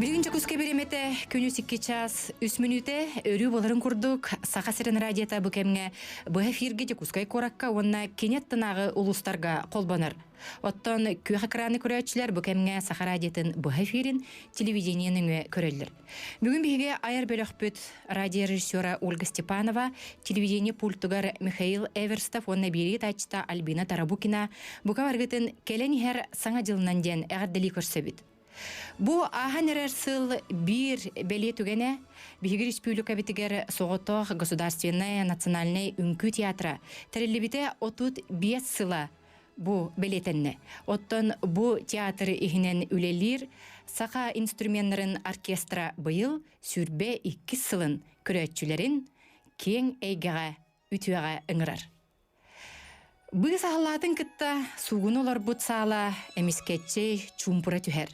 Билигин Дьокуускай бириэмэтэ күнүс 2 час 3 мүнүүтэ өрүү буоларын курдук Саха сирин радиота бу кэмҥэ быһа эфиргэ Дьокуускай куоракка уонна кини аттынааҕы улуустарга холбонор. Оттон күөх экраны көрөөччүлэр бу кэмҥэ Саха радиотын быһа эфирин телевидение нөҥүө көрөллөр. Бүгүн биһиги айар бөлөхпүт радиорежиссера Ольга Степанова, телевидение пультугар Михаил Эверстов уонна биэрии тааччыта Альбина Тарабукина бука баргытын кэлэн иһэр Саҥа дьылынан диэн эҕэрдэлии көрсөбүт. Бу ааһан эрэр сыл биир бэлиэ түгэнэ биһиги республикабытыгар соҕотох государственнай национальнай үҥкүү театра тэриллибитэ 35 сыла бу бэлиэтэннэ. Оттон бу театр иһинэн үлэлиир саха инструменнарын оркестра быйыл 22 сылын көрөөччүлэрин киэҥ эйгэҕэ үтүөҕэ ыҥырар. Быыс аһыллаатын кытта суугун олорбут саала эмискэччи чуумпура түһэр.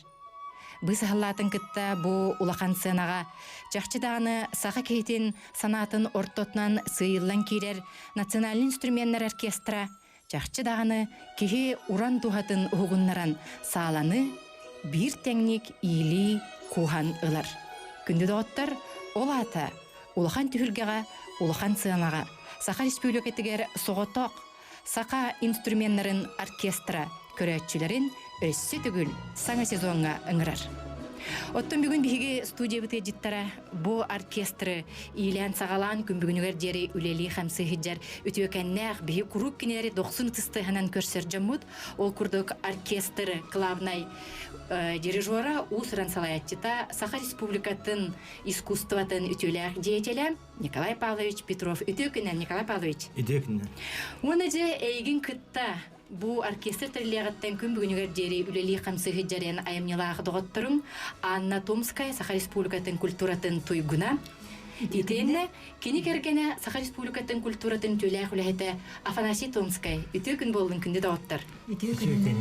Быыс аһыллаатын кытта бу улахан сыанаҕа чахчы даҕаны саха киһитин санаатын ортотунан сыыйыллан киирэр национальный инструменнар оркестра чахчы даҕаны киһи уран туһатын уһугуннаран сааланы биир тэҥник иилии кууһан ылар. Күндү доҕоттор, ол аата улахан түһүлгэҕэ, улахан сыанаҕа Саха Республикатыгар соҕотох саха инструменнарын оркестра көрөөччүлэрин өссө төгүл саҥа сезоҥҥа ыҥырар. Оттон бүгүн биһиги студиябыт ыалдьыттара бу оркестры иилээн-саҕалаан күн бүгүнүгэр диэри үлэлии-хамсыы сылдьар үтүөкэннээх биһи куруук кинилэри дохсун ытыстыһынан көрсөр дьоммут. Ол курдук оркестр главнай дирижера уус-уран салайааччыта Саха Республикатын искусствотын үтүөлээх деятелэ Николай Павлович Петров. Үтүө күнүнэн, Николай Павлович. Үтүө күнүнэн. Уонна дьэ эйигин кытта бу оркестр тэриллиэҕиттэн күн бүгүнүгэр диэри үлэлии-хамсыы сылдьар айымньылаах доҕотторуҥ Анна Томская Саха Республикатын культуратын туйгуна, итиэннэ кини кэргэнэ Саха Республикатын культуратын үтүөлээх үлэһитэ Афанасий Томскай. Үтүө күн буоллун, күндү доҕоттор! Үтүө күнүнэн!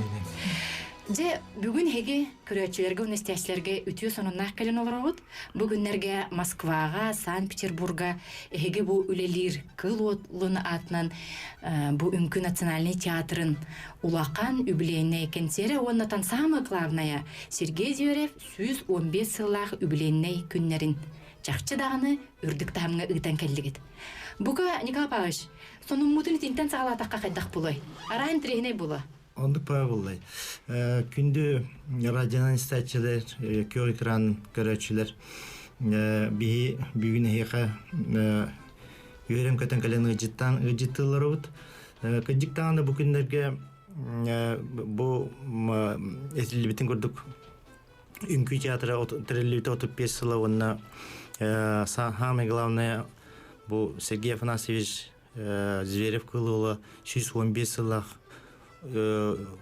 Дьэ, бүгүн эһиги көрөөччүлэргэ уонна истээччилэргэ үтүө сонуннаах кэлэн олоробут. Бу күннэргэ Москваҕа, Санкт-Петербурга эһиги бу үлэлиир Кыл уолун аатынан бу Үҥкүү национальнай театрын улахан үбүлүөйнэй кэнсиэрэ уонна самое главное Сергей Зверев 115 сыллаах үбүлүөйнэй күннэрин чахчы даҕаны үрдүк таһымҥа ыытан кэллигит. Бука, Николай Павлович, сонуммутун итинтэн саҕалаатахха хайдах булуой? Араа интэриэһинэй буолуо. Оннук баар Күндү радионан истээччилэр, күөх экран көрөөччүлэр, биһи бүгүн эһиэхэ үөрэн көтөн кэлэн ыалдьыттаан ыалдьыттыылларыбыт. Кырдьык даҕаны бу күннэргэ бу этиллибитин курдук үҥкүү театра тэриллибитэ 35 сыла уонна самое главное бу Сергей Афанасьевич Зверев кыыл 115 сыллаах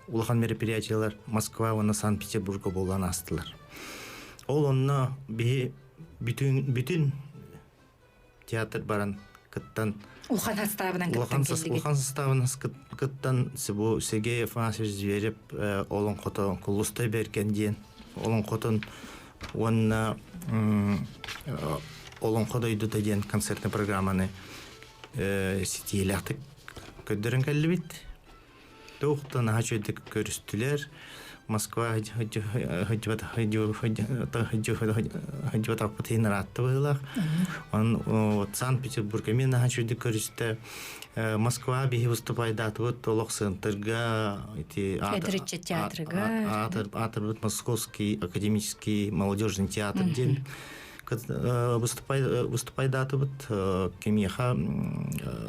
улахан мероприятиелар Москва уонна Санкт-Петербурга буолан аастылар. Ол онно биһи бүтүн бүтүн театр баран кыттан улахан составынан улахан улахан составынан кыттан бу Сергей Афанасьевич Зверев олоҥхото Кулустай Бэргэн диэн олоҥхотун уонна Олоҥхо дойдута диэн концертный программаны ситиилээхтик көрдөрөн кэллибит. Туохтан наһаа үчүгэйдик көрүстүлэр. Москва хыдьыбатахпыт иһин ыраатта быһыылаах. Он вот Санкт-Петербург эмиэ наһаа үчүгэйдик көрүстэ. Москва биһи выступайдаатыбыт олох сыантырга ити театрга аатырбыт Московский академический молодежный театр диэн выступайдаатыбыт кимиэхэ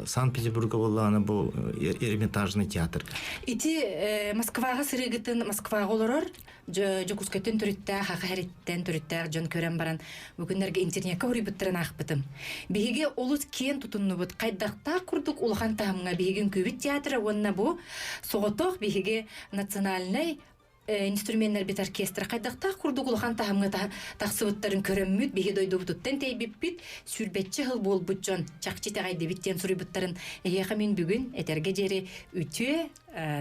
Санкт-Петербурга буоллаҕына бу Эрмитажный театрга. Ити Москваҕа сырыыгытын Москваҕа олорор Дьокуускайтан төрүттээх, Аха Хэриттэн төрүттээх дьон көрөн баран бу күннэргэ интернекка хоруйбуттарын аахпытым. Биһиги олус киэн тутуннубут. Хайдахтаах курдук улахан таһымҥа биһиги үҥкүүбүт театра уонна бу соҕотох биһиги национальнай инструменнарбит оркестра хайдахтаах курдук улахан таһымҥа тахсыбыттарын көрөммүт, биһи дойдубутуттан тэйбиппит, сүүрбэччэ сыл буолбут дьон чахчы итэҕэйдибит диэн суруйбуттарын эһиэхэ мин бүгүн этэргэ диэри үтүө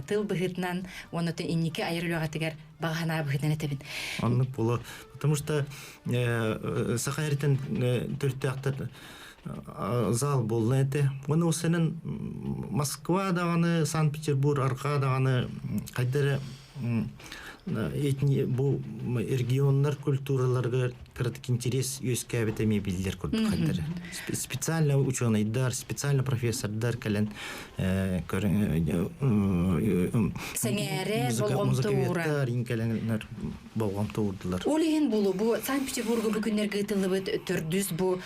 тыл быһыытынан уонна инники айар үлэҕитигэр баҕа санаа быһыытынан этэбин. Оннук буолуо. Потому что саха эритен төрүттээхтэр зал буолла этэ. Уонна ол сенен Москва даҕаны, Санкт-Петербург арҕаа даҕаны хайда эрэ Этни бу регионнар культураларыгар кыратык интерес үөскээбит эмиэ биллэр курдук ханнары. Специально ученыйдар, специально профессордар кэлэн Сэҥээрэ, болҕомто уура. Кэлэннэр болҕомто уурдулар. Ол иһин булу бу Санкт-Петербурга бу күннэргэ ыытыллыбыт төрдүс бу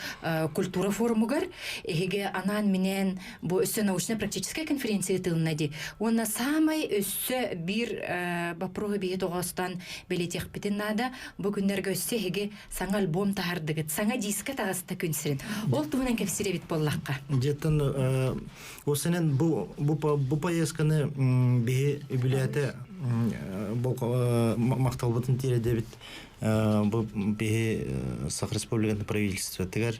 культура форумугар эһиги анаан-минээн бу өссө научно-практическая конференция ыытылынна дии. Уонна саамай өссө биир боппуруоһу биһи тоҕоостон бэлиэтиэхпитин наада. Бу күннэргэ өссө эһиги саҥа альбом таһардыгыт, саҥа диискэ таҕыста күн сирин. Ол туһунан кэпсиир эбит буоллахха. Дьиттэн осенен бу бу бу поездканы биһи үбүлээтэ махталбытын тиэрдэбит бу биһи Саха Республикатын правительствотыгар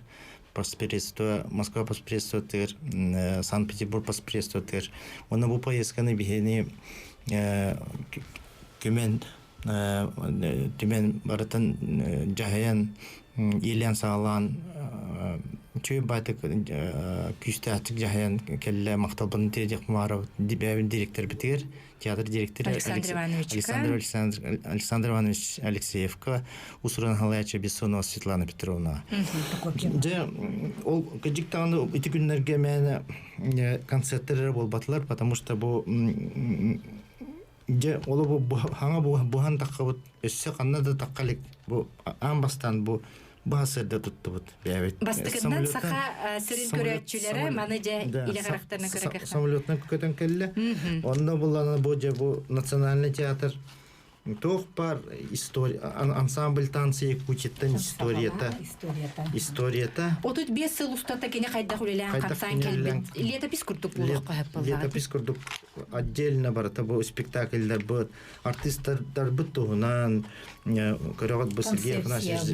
поспредство Москва поспредствотыгар Санкт-Петербург поспредствотыгар уонна бу поездканы биһини көмөн түмэн барытын дьаһайан иилээн саҕалаан үчүгэй баайтык күүстээхтик дьаһайан кэллэ махталбын тиэрдиэх Мумаров бэйэбин директорбитигэр театр директора Александр Ивановичка Александр Александр Александр Иванович Алексеевка усуран халаячы Бессонова Светлана Петровна дьэ ол кыдьык даҕаны ити күннэргэ мээнэ концерттэр эрэ буолбатылар потому что бу Дьэ, ол бу хаҥа буһан таххабыт, өссө ханна да тахха илик бу аан бастаан бу баһа сырда туттубут бэйэбит. Бастакыннан саха сирин көрөөччүлэрэ маны дьэ илэ харахтарынан көрө Самолетынан көтөн кэллэ. Онно буллана бу дьэ бу национальный театр туох бар история ансамбль танцы Якутиттан историята историята 35 сыл устата кини хайдах үлэлээн хамсаан кэлбит летопись курдук буолуохха сөп летопись курдук отдельно барыта бу спектакльдарбыт артистардарбыт туһунан көрөҕүт бу Сергей Афанасьевич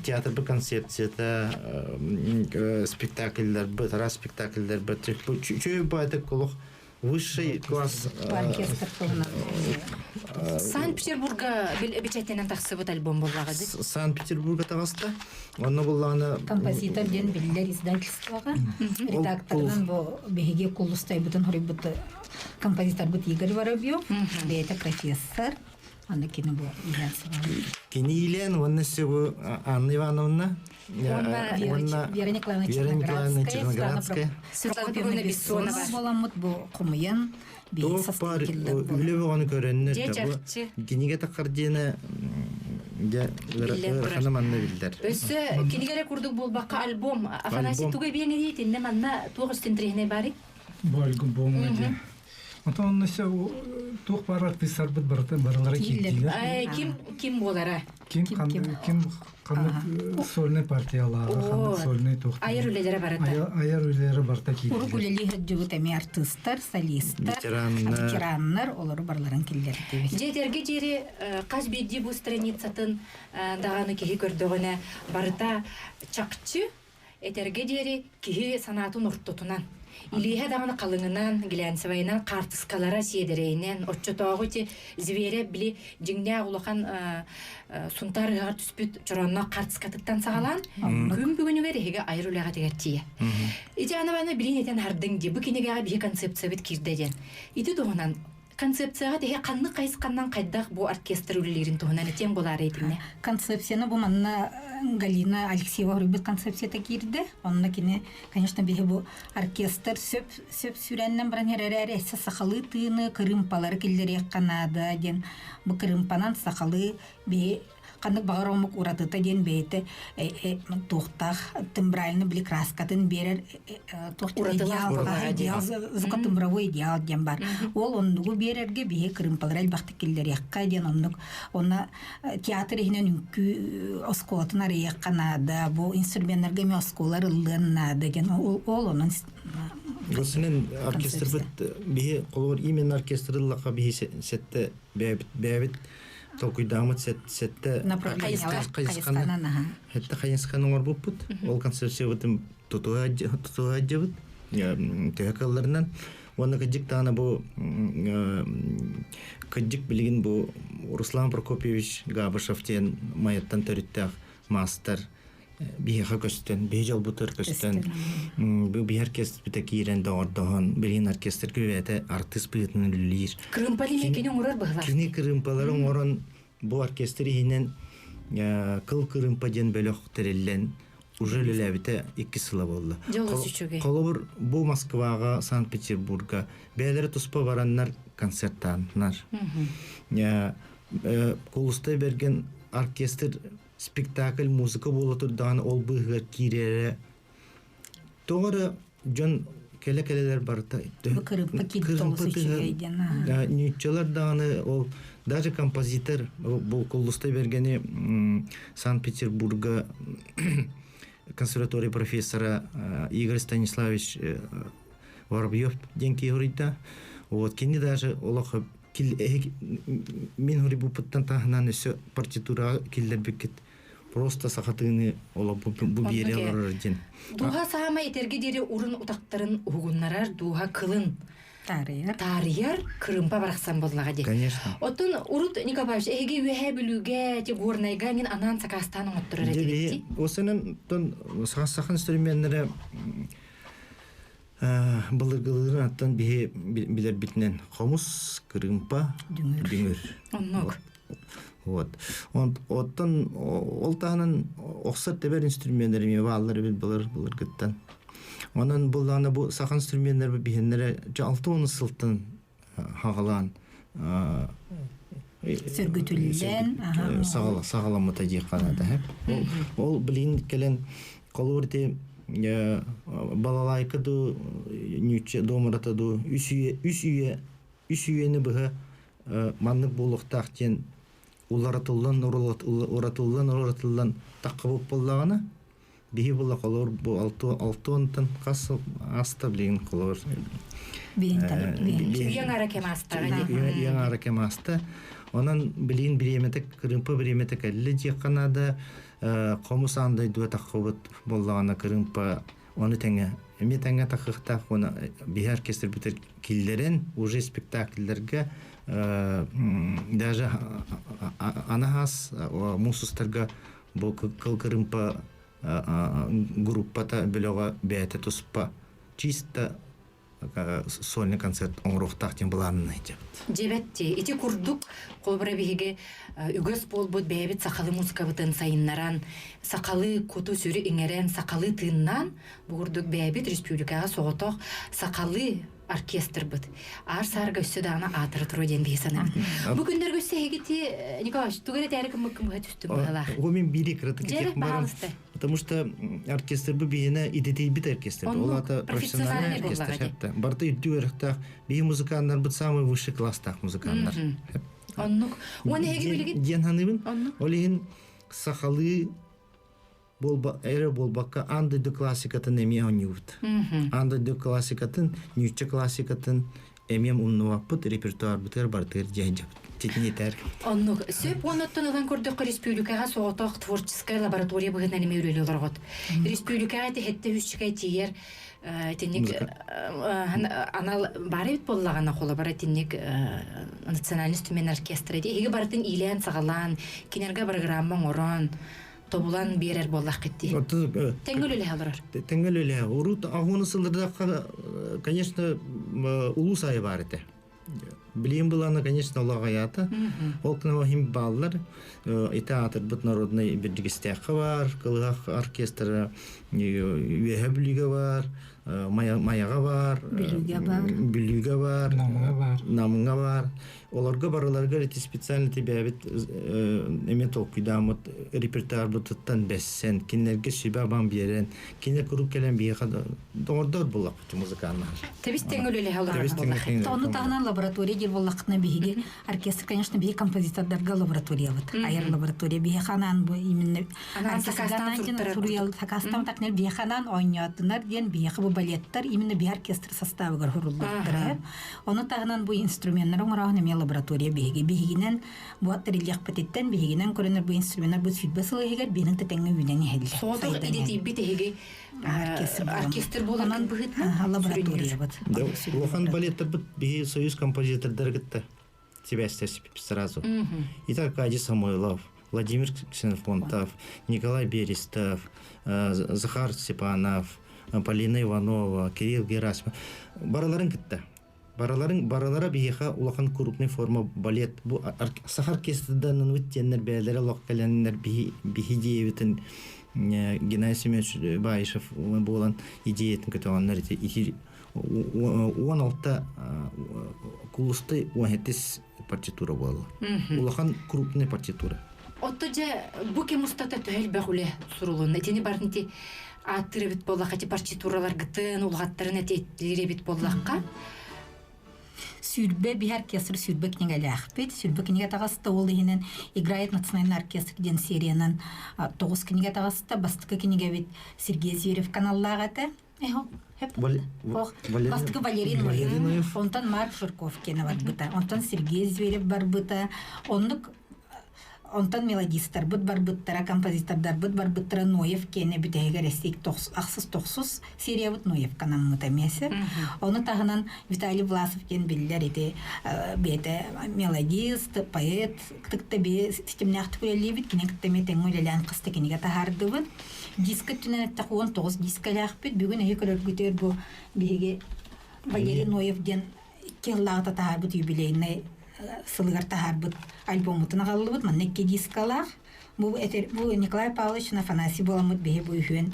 театрбыт концепцията спектакльдарбыт араас спектакльдарбыт үчүгэй баайтык олох высший класс Санкт-Петербурга бэчээттэнэн тахсыбыт альбом буоллаҕа дии Санкт-Петербурга таҕыста онно буллаҕына композитор диэн биллэр издательствоҕа редакторынан бу биһиги куллустайбытын хоруйбут композиторбыт Игорь Воробьев бэйэтэ профессор аны кини бу илэн кини илэн уонна өссө бу Анна Ивановна уонна Вера Николаевна Черноградская Светлана Петровна Бессонова боламмыт бу хомуйан Туох баар үлэ бөҕөнү көрөннөр да бу кинигэ таххар диэнэ дьэ ыарахана манна биллэр. Өссө кинигэлэр курдук буолбакка альбом Афанасий тугу эбиэҥ итиннэ манна туох өстүн интэриэһинэй баарый? Бу альбом диэн. Онтон онно туох баар артыыстарбыт барыта барылара киирдилэр. Ким ким буолара? Ким ким ханнык сольный партиялааҕа, ханнык сольный туох Айар үлэлэрэ барыта. Айар үлэлэрэ барыта киирдилэр. Урук үлэлии сылдьыбыт эмиэ артыыстар, солистар, ветераннар олору барыларын киллэрдибит. Дьиэтэргэ диэри хас биирдии бу страницатын даҕаны киһи көрдөҕүнэ барыта чахчы Этэргэ диэри киһи санаатын ортотунан, илииһэ даҕаны халыҥынан, глянцевайынан, хаартыскалара сиэдэрэйинэн, оччотооҕу ити зверя били дьиҥнээх улахан Сунтаар ыһыаҕар түспүт чороонноох хаартыскатыттан саҕалаан, күн бүгүнүгэр эһиги айар үлэҕитигэр тиийэ. Ити аны баны билин этэн хардыҥ дии, бу кинигэҕэ биһи концепциябыт киирдэ диэн. Ити туһунан Концепцияҕа теһе ханнык хайысханнан хайдах бу оркестр үлэлиирин туһунан этиэҥ буолаарай итиннэ? Концепцияны бу манна Галина Алексеева хоруйбут концепцията киирдэ. Онно кини, конечно, биһи бу оркестр сөп сөп сүрэннэн баран эрэрээр эссе сахалыы тыыны, кырыымпалары киллэриэххэ наада диэн бу кырыымпанан сахалыы биһи ханнык баҕар омук уратыта диэн бэйэтэ туохтаах тембральный били краскатын биэрэр туох идеал звукотембровой идеал диэн бар ол оннугу биэрэргэ биһи кырыымпалары элбэхтик киллэриэххэ диэн оннук онно театр иһинэн үҥкүү оскуолатын арыйыахха наада бу инструменнарга эмиэ оскуола арыллыан наада диэн ол онон Госунен оркестрбыт биһи холобур именно оркестр ыллаха биһи сетте бэйэбит бэйэбит толкуйдааммыт сэттэ хайысханы сэттэ хайысханы оҥорбуппут. Ол концепциябытын тутуһа сылдьыбыт төһө кыалларынан уонна кыдьык даҕаны бу кыдьык билигин бу Руслан Прокопьевич Габышев диэн Майаттан төрүттээх маастар. биһиэхэ көстөн, биһи дьолбутугар көстөн, бу биһи оркестрбыта киирэн доҕордоһон, билигин оркестр күбээтэ артыыс быһыытынан үлэлиир. Кырыымпа кини оҥорор быһылаах. Кини кырыымпалары оҥорон бу оркестр иһинэн кыл кырыымпа диэн бөлөх тэриллэн уже үлэлээбитэ икки сыла буолла. Холобур, бу Москваҕа, Санкт-Петербурга бэйэлэрэ туспа бараннар концерттааннар. Кулустай Берген оркестр спектакль музыка буола турдаҕына ол быыһыгар киирэрэ тоҕо эрэ дьон кэлэ-кэлэлэр барыта кырыымпа тыһа ньуччалар даҕаны ол даже композитор бу Куллустай Бергени Санкт-Петербурга консерватория профессора Игорь Станиславович Воробьев диэн киһи суруйда. Вот кини даже олох мин хурибуппуттан таһынан өссө партитураҕа киллэрбиккит просто сахатыыны олох бу биэрэ олорор диэн. Дууһа саамай этэргэ диэри урун утахтарын уһугуннарар, дууһа кылын таарыйар. Таарыйар, кырымпа барахсан буоллаҕа дии. Конечно. Оттон урут Николаевич, эһиги Үөһээ Бүлүүгэ, ти Горнайга мин анаан сакаастаан оҥотторор этигит дии. Осынан тон саха инструменнара Былыргылыырын аттан биһи билэрбитинэн хомус, кырыымпа, дүҥүр. Оннук. Вот. Оттон ол таһынан охсор тэбэр инструменнэр эмиэ бааллар эбит былыр былыргыттан. Онон буллаҕына бу саха инструменнэр биһиннэрэ 60 сылтан хаҕалаан сөргүтүллэн саҕаламмыта диэххэ наада. Ол билин кэлэн холобур ити балалайка ду ньүүччэ домрата ду үс үйэ үс үйэ үс үйэни быһа маннык буолуохтаах диэн уларытыллан уратыллан уратыллан таххыбыт буоллаҕына Биһи була холор бу алтуонтан хас сыл ааста билигин холор Үйэҥ ара кэм аастаҕа дии. Үйэҥ ара кэм ааста. Онон билигин бириэмэтэ кырыымпа бириэмэтэ кэллэ диэххэ наада. Хомус аан дойдуга таххыбыт буоллаҕына кырыымпа ону тэҥэ эмиэ тэҥэ тахыахтаах уонна биһи оркестрбытыр киллэрэн уже спектакльлэргэ даже анаһаас муус устарга Бу кыл кырыымпа группата бөлөҕө бэйэтэ туспа чисто сольный концерт оҥоруохтаах диэн былаанын айдьабыт. Дьэбэт ити курдук холобура биһиги үгэс буолбут бэйэбит сахалыы музыкабытын сайыннаран, сахалыы куту-сүрү иҥэрэн, сахалыы тыыннаан, бу курдук бэйэбит республикаҕа соҕотох сахалыы оркестрбыт аар саарга өссө даҕаны аатыра туруо диэн биһи санаабыт. Бу күннэргэ өссө эһигити Николаевич тугу эрэ этээри кыммыккын быһа түстүм быһалаах. О мен бири кыратык Дьэ, пожалуйста. Потому что оркестр бу биһиэнэ идэтийбит оркестр. Ол аата профессиональный оркестр. Барыта үрдүк үөрэхтээх биһи музыканнарбыт самый высший класстаах музыканнар. Оннук. Уон эһиги билигин? Диэн саныыбын. Ол иһин сахалыы эрэ буолбакка аан дойду классикатын эмиэ оонньуубут. Аан дойду классикатын, нуучча классикатын эмиэ умнубаппыт, репертуарбытыгар барытыгар дьиһэдьэбит. Титинитэр. Оннук. Сөп уонуттан ылан көрдөххө республикаҕа соҕотох творческая лаборатория быһыытынан эмиэ үлэлии олорҕот. Республикаҕа тиһэттэ үсчүкэй тиийэр итинник анал баар эбит буоллаҕына холобура итинник национальный инструмент оркестра дии. Эһиги барытын иилээн-саҕалаан, кинилэргэ программа оҥорон, тобулан биэрэр буоллаххыт дии. Тэҥҥэ үлэлэһэ олорор. Тэҥҥэ үлэлэһэ. Урут аҕуону сыллардахха, конечно, улуус айы баар этэ. Билиэн былаана, конечно, олоҕайаата. Ол кына иһин бааллар. Ити аатырбыт народнай Бирдигистээххэ баар, Кылыһах оркестра Үөһэ Бүлүүгэ баар, Майаҕа баар, Бүлүүгэ баар, Бүлүүгэ баар, Намҥа баар. Намҥа баар. Олорго барыларыгар ити специально тибээбит эмиэ толкуйдааммыт репертуарбытыттан бэссэн, кинилэргэ сүбэ-абам биэрэн, кинилэр куруук кэлэн биһиэхэ доҕордоор буоллахпыт музыканнар. Тэбис тэҥ үлэлэһэ олорор буоллаххыт. Ону таһынан лаборатория диир буоллаххытына биһиги оркестр, конечно, биһиги композитордарга лабораториябыт. Айар лаборатория биһиэхэ анаан бу именно Анаан сакаастаан суруттарар сакаастаан такнер биһиэхэ анаан оонньоотунар диэн биһиэхэ бу балеттар именно биһи оркестр составыгар хуруллубуттара. Ону таһынан бу инструменнары оҥорооһун эмиэ лаборатория биһиги. Биһигинэн бу аттариллиэхпититтэн биһигинэн көрөнөр бу инструменнар бу 20 сыл иһигэр биһинэн тэтэҥҥэ үүнэн иһэллэр. Соҕотох идэтийбит эһиги оркестр буоларын быһыытынан лабораториябыт. Улахан балеттарбыт биһи союз композитордары кытта сибээстэспит сразу. Итак, Аркадий Самойлов, Владимир Ксенофонтов, Николай Берестов, Захар Степанов, Полина Иванова, Кирилл Герасимов барыларын кытта. Барыларын барылара биһиэхэ улахан крупный форма балет бу саха оркестрданын диэннэр бэйэлэрэ олох кэлэннэр биһи биһи диэбитин Геннадий Семенович Баишев буолан идеятын көтөҕөннөр ити 16 кулустай 17 партитура буолла. Улахан крупный партитура. Отто дьэ бу кэм устата төһө элбэх үлэ сурулунна. Итини барын ти ааттыыр эбит буоллахха, ти партитураларгытын, улаҕаттарын этиэттиир эбит буоллахха. Сүүрбэ биһи оркестр сүүрбэ кинигэлээхпит. Сүүрбэ кинигэ таҕыста, ол иһинэн «Играет национальный оркестр» диэн сериянан тоҕус кинигэ таҕыста. Бастакы кинигэбит Сергей Зверев каналлаах этэ. Бастакы Валерий Ноев, онтон Марк Жирковкина барбыта, онтон Сергей Зверев барбыта. Оннук онтон мелодистарбыт барбыттара, композитордарбыт барбыттара Ноев киэнэ бүтэһигэр эстик ахсыс тохсус сериябыт Ноевка анаммыта эмиэсэ. Ону таһынан Виталий Власов диэн биллэр ити бэйэтэ мелодист, поэт кытта бэйэ ситимнээхтик үлэлиибит, кини кытта эмиэ тэҥҥэ үлэлээн хаста кинигэ таһаардыбыт. Диска өттүнэн эттэххэ 19 дискэлээхпит. Бүгүн эһи көрөргүтүгэр бу биһиги Валерий Ноев диэн икки сыллааҕыта таһаарбыт юбилейнай сылыгар таһаарбыт альбоммутун аҕаллыбыт. Манна икки дискалаах. Бу этэр бу Николай Павлович Афанасий буоламмыт биһи бу үһүөн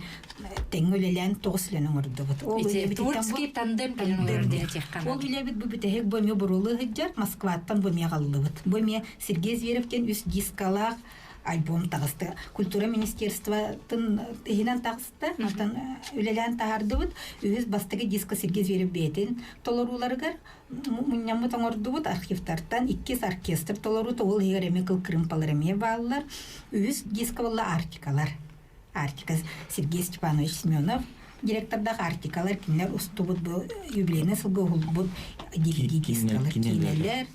тэҥҥэ үлэлээн тоҕус үлэни оҥордубут. Ол Творческий тандем кэлэн олорор диэтэххэ. Ол үлэбит бу бүтэһик бу эмиэ буруолу сылдьар Москваттан бу эмиэ аҕаллыбыт. Бу эмиэ Сергей Зверев диэн үс дискалаах альбом таҕыста. Культура министерствотын иһинэн таҕыста. Онтон үлэлээн таһаардыбыт. Үһүс бастакы диско Сергей Зверев бэйэтин толорууларыгар мунньаммыт оҥордубут архивтартан. Иккис оркестр толоруута ол иһигэр эмиэ кыл кырыымпалар эмиэ бааллар. Үһүс диско буолла Арктикалар. Арктика Сергей Степанович Семенов директордаах Арктикалар кинилэр устубут бу юбилейный сылга уһулбут DVD дискалар киинэлэр.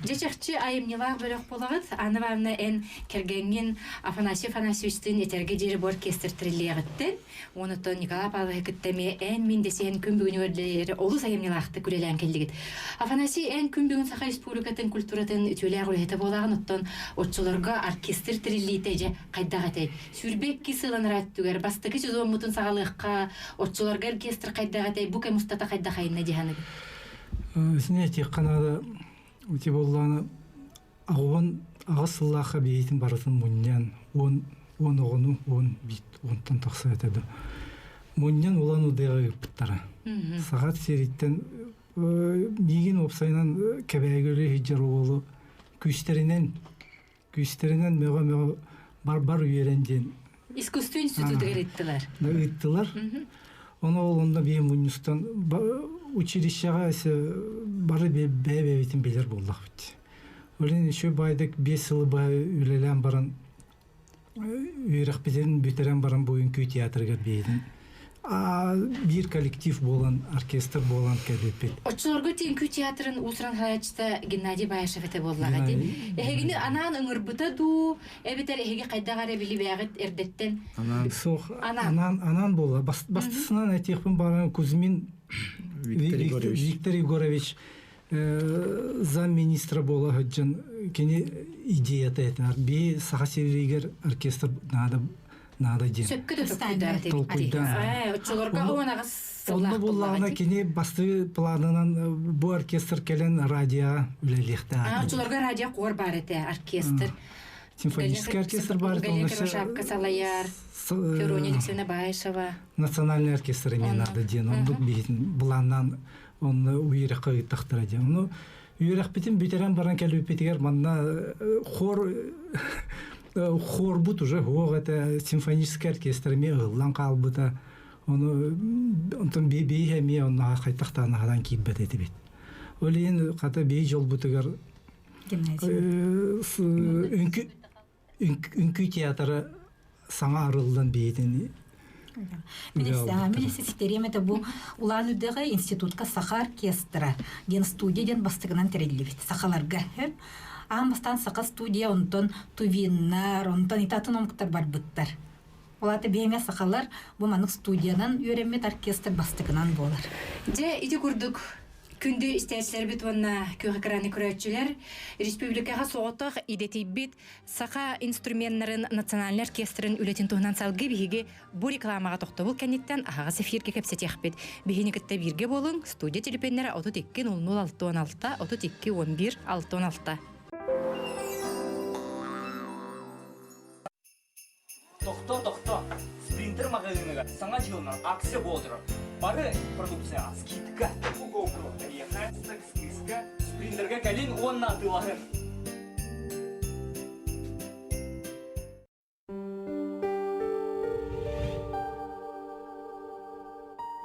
Дьэ чахчы айымньылаах бөлөх буолаҕыт. Анна Ивановна эн кэргэҥҥин Афанасий Афанасьевичтыын этэргэ диэри бу оркестр тэриллиэҕиттэн, онуттан Николай Павловиһы кытта эмиэ эн мин дэсиһэн күн бүгүнүгэр диэри олус айымньылаахтык үлэлээн кэллигит. Афанасий, эн күн бүгүн Саха Республикатын культуратын үтүөлээх үлэһитэ буолаҕын, оттон оччолорго оркестр тэриллиитэ дьэ хайдах этэй? 22 сыл анараа өттүгэр бастакы сезоммутун саҕалыахха, оччолорго оркестр хайдах этэй, бу кэм устата хайдах айынна дии Сине этиэххэ ити буоллаҕына аҕуон аҕыс сыллаахха биһиитин барытын мунньан уон уон оҕону уон биит уонтан тахса этэ да мунньан улан удыаҕа ыыппыттара саха сириттэн миигин уопсайынан кэбээгөлү иһдьэр уолу күүстэринэн күүстэринэн мөҕө-мөҕө бар-бар үөрэн диэн Искусство институтугар ыыттылар. Ыыттылар. Ону ол онно биир мунньустан училищеҕа бары бэйэ-бэйэбитин билэр буоллахпыт. Олин еще байдык биэс сылы быһа үлэлээн баран үөрэхпитин бүтэрэн баран бу үҥкүү театрыгар биһитин биир коллектив буолан оркестр буолан кэлбиппит. Оччолорго үҥкүү театрын уус-уран салайааччыта Геннадий Баишев этэ буоллаҕа дии. Эһигини анаан ыҥырбыта дуу, эбэтэр эһиги хайдах эрэ билибээҕит эрдэттэн? Анаан. Суох, анаан, анаан буолла. Бастысынан этиэхпин баҕаран Кузьмин Виктор Егорович. Виктор Егорович замминистра буола сылдьан кини идеята этэ. Би Саха сиригэр оркестр наада наада диэн. Сөпкө да толкуйдаабыт. Толкуйдаан. Оччолорго уон аҕыс Онно буллаҕына кини бастыы планынан бу оркестр кэлэн радиоҕа үлэлиэхтээх. Оччолорго радио хор баар этэ оркестр. Симфонический оркестр баар этэ. Галина Кривошапка салайар. Ферония Алексеевна Баишева. Национальный оркестр эмиэ наада диэн оннук биһитин былааннаан онно үөрэххэ ыыттахтара диэн. Ону үөрэхпитин бүтэрэн баран кэлбиппитигэр манна хор хорбут уже суох этэ, симфонический оркестр эмиэ ыһыллан хаалбыта. Ону онтон биһи эмиэ онно хайтахтаан аһаран киирбэт этибит. Ол иһин хата биһи дьолбутугар үҥкүү үҥкүү театра саҥа арыллан биһитин Мин ситириэм этэ бу Улаан Үдэҕэ институтка саха оркестра диэн студия диэн бастакынан тэриллибит сахаларга. Аан бастаан саха студия онтон тувиннар, онтон итатын омуктар барбыттар. Ол аата биһиэмэ сахалар бу маннык студиянан үөрэммит оркестр бастакынан буолар. Дьэ ити курдук. Күндү истээччилэрбит уонна күөх экраны көрөөччүлэр, республикаҕа соҕотох идэтийбит саха инструменнарын национальнай оркестрын үлэтин туһунан салгыы биһиги бу рекламаҕа тохтобул кэнниттэн аһаҕас эфиргэ кэпсэтиэхпит. Биһини кытта бииргэ буолуҥ, студия телепиэннэрэ 32 00 66 32 11 66. Тохто, тохто! Спринтер маҕаһыыныгар Саҥа дьылынан акция буола турар. Бары продукцияҕа скидка. Бу GoPro эһиэхэ секс-кыыска Спринтергэ кэлин уонна атыылаһын.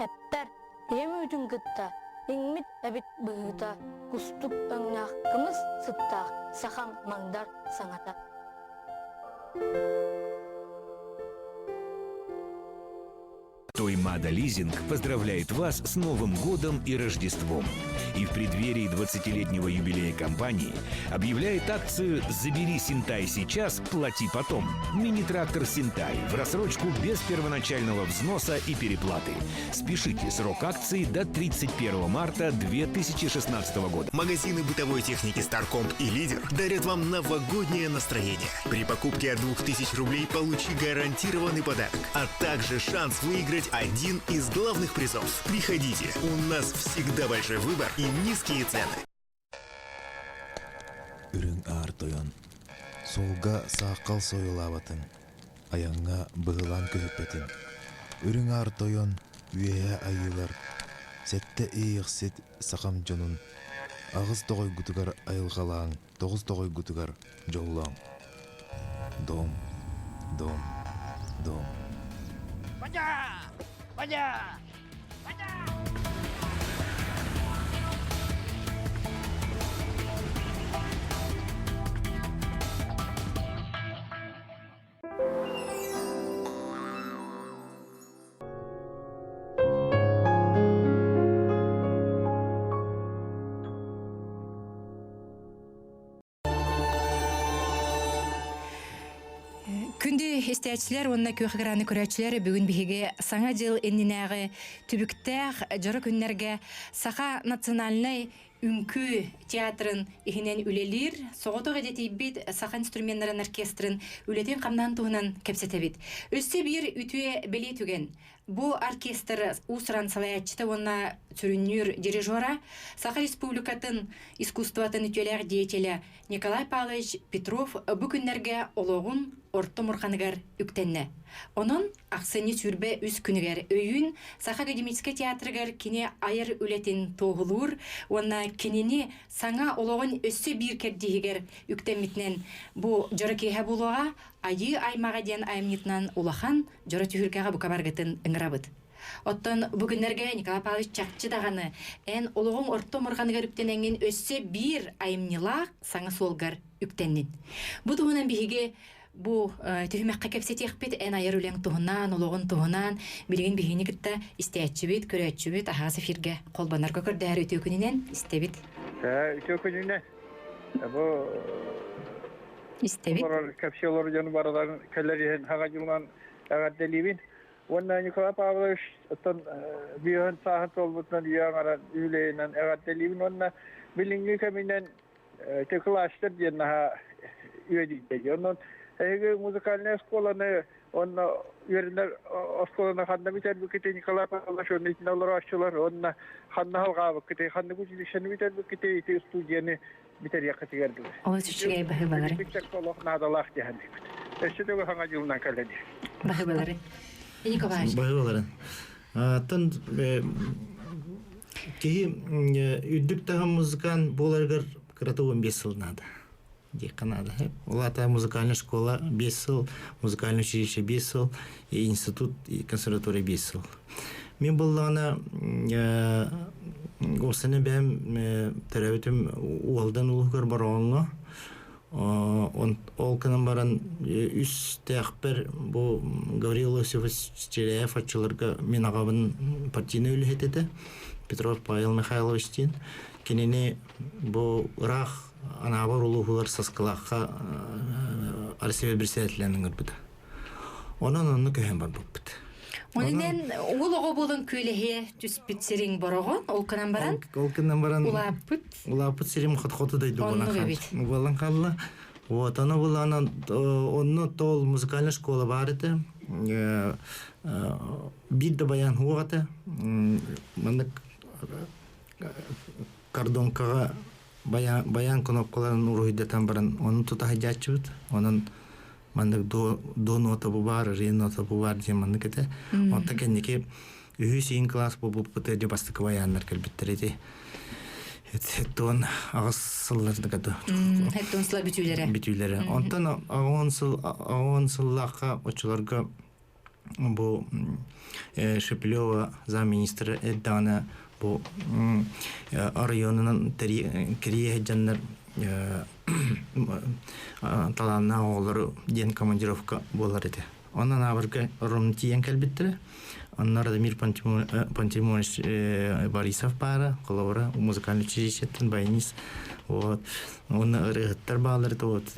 Эппэр, ийэм үүтүн кытта иҥмит эбит быһыыта, кустук өҥнөөх кымыс сыттаах сахам мандар саҥата. Тоймада Лизинг поздравляет вас с Новым годом и Рождеством. И в преддверии 20-летнего юбилея компании объявляет акцию «Забери Синтай сейчас, плати потом». Мини-трактор «Синтай» в рассрочку без первоначального взноса и переплаты. Спешите, срок акции до 31 марта 2016 года. Магазины бытовой техники «Старкомп» и «Лидер» дарят вам новогоднее настроение. При покупке от 2000 рублей получи гарантированный подарок, а также шанс выиграть один из главных призов. Приходите, у нас всегда большой выбор и низкие цены. Үрүҥ аар тойон, суолга сааххал сойулаабатын, айаҥҥа быһылаан көһүппэтин. Үрүҥ аар тойон, үөһээ айыылар, сэттэ иэйэхсит сахам дьонун аҕыс тоҕойгутугар айылҕалааҥ, тоҕус тоҕойгутугар дьоллооҥ. Дом, дом, дом. Бадя! Бадя! Бадя! Күндү истээччилэр уонна күөх экраны көрөөччүлэр бүгүн биһиги Саҥа дьыл иннинээҕи түбүктээх дьоро күннэргэ Саха национальнай үҥкүү театрын иһинэн үлэлиир соҕотох идэтийбит саха инструменнарын оркестрын үлэтин-хамнаһын туһунан кэпсэтэбит. Өссө биир үтүө бэлиэ түгэн Бу оркестр уус-уран салайааччыта уонна сүрүннүүр дирижера Саха Республикатын искусствотын үтүөлээх деятелэ Николай Павлович Петров бу күннэргэ олоҕун орто мурҕаныгар үктэннэ. Онон ахсынньы 23 күнүгэр өйүүн Саха академическай театрыгар кини айар үлэтин туоһулуур уонна кинини саҥа олоҕун өссө биир кэрдииһигэр үктэммитинэн бу дьоро киэһэ буолуоҕа Айыы аймаҕа диэн айымньытынан улахан дьоро түһүлгэҕэ бука баргытын ыҥырабыт. Оттон бу күннэргэ Николай Павлович чахчы даҕаны эн олоҕуҥ орто омурҕаныгар үктэнэҥҥин өссө биир айымньылаах саҥа суолгар үктэннин. Бу туһунан биһиги бу түһүмэххэ кэпсэтиэхпит эн айар үлэҥ туһунан, олоҕун туһунан билигин биһигини кытта истээччибит, көрөөччүбүт аһаҕас эфиргэ холбонорго көрдөһөр үтүө күнүнэн истэбит. Үтүө күнүнэн. Бу Истэбит. Олорор кэпсии олорор дьону барыларын кэлэр иһин хаҥа дьылынан эҕэрдэлиибин. Уонна Николай Павлович оттон биэһин сааһын туолбутунан үйэ аҥаран үбүлүөйүнэн эҕэрдэлиибин уонна билиҥҥи кэминэн ити кластер диэн наһаа үөдүйдэ. Онон эһиги музыкальнай оскуоланы Онно үөрэнэр оскуоланы ханна бүтэрбиккитий Николай Павлович уонна итиннэ олорооччулар уонна ханна халҕаабыккытый, ханнык училищены бүтэрбиккитий ити студияны бүтэриэххитигэр дылы. Олус үчүгэй баһыыбалары. Олох наадалаах диэн Өссө төгө хаҥа дьылынан кэлэн. Баһыыбалары. Николаевич. Баһыыбалары. Аттан киһи үрдүк таһым музыкант буоларыгар кырата 15 сыл наада. диэххэ наада. Ол аата музыкальная школа 5 сыл, музыкальное училище 5 сыл, и институт и консерватория 5 сыл. Мин буллаҕына уопсайынан бэйэм төрөөбүтүм Уолдан улууһугар Бороҕоҥҥо. Ол гынан баран үс тээхпэр бу Гаврил Иосифович Чиряев оччолорго мин аҕабын партийнай үлэһит этэ Петров Павел Михайлович диэн. Кинини бу ыраах Анаабыр улууһугар Саскылаахха Россия председателинэн ыҥырбыта. Онон онно көһөн барбыппыт. Онунен уол оҕо буолан күөлэһиэ түспүт сириҥ Бороҕон, ол гынан баран Ол гынан баран улааппыт улааппыт сирим хот-хоту дойду буолан Оннук эбит. Буолан хаалла. Вот, ону булан онно тол музыкальная школа бар этэ. Биир да баян хуох этэ. Маннык кардонкаҕа баян, баян кнопкаларын уруһуйдатан баран ону тута сылдьааччыбыт. Онон маннык до, до нота бу баар, ре нота бу баар диэн маннык этэ. Онтон кэнники үһүс иин класс буолбуппут дьэ бастакы баяннар кэлбиттэр ити. Хэттон аҕыс сыллардыга да. Хэттон сылар бүтүүлэрэ. Бүтүүлэрэ. Онтон аҕын сыл аҕын сыллаахха оччолорго бу Шеплева замминистра эрдэҕинэ бу оройуонунан кэрийэ сылдьаннар талааннаах оҕолору диэн командировка буолар этэ. Онон аабырга ром тиийэн кэлбиттэрэ. Онно Радомир Пантелеймонович Борисов баара, холобура, музыкальный училищеттан баянист. Вот. Онно ырыаһыттар баалар это вот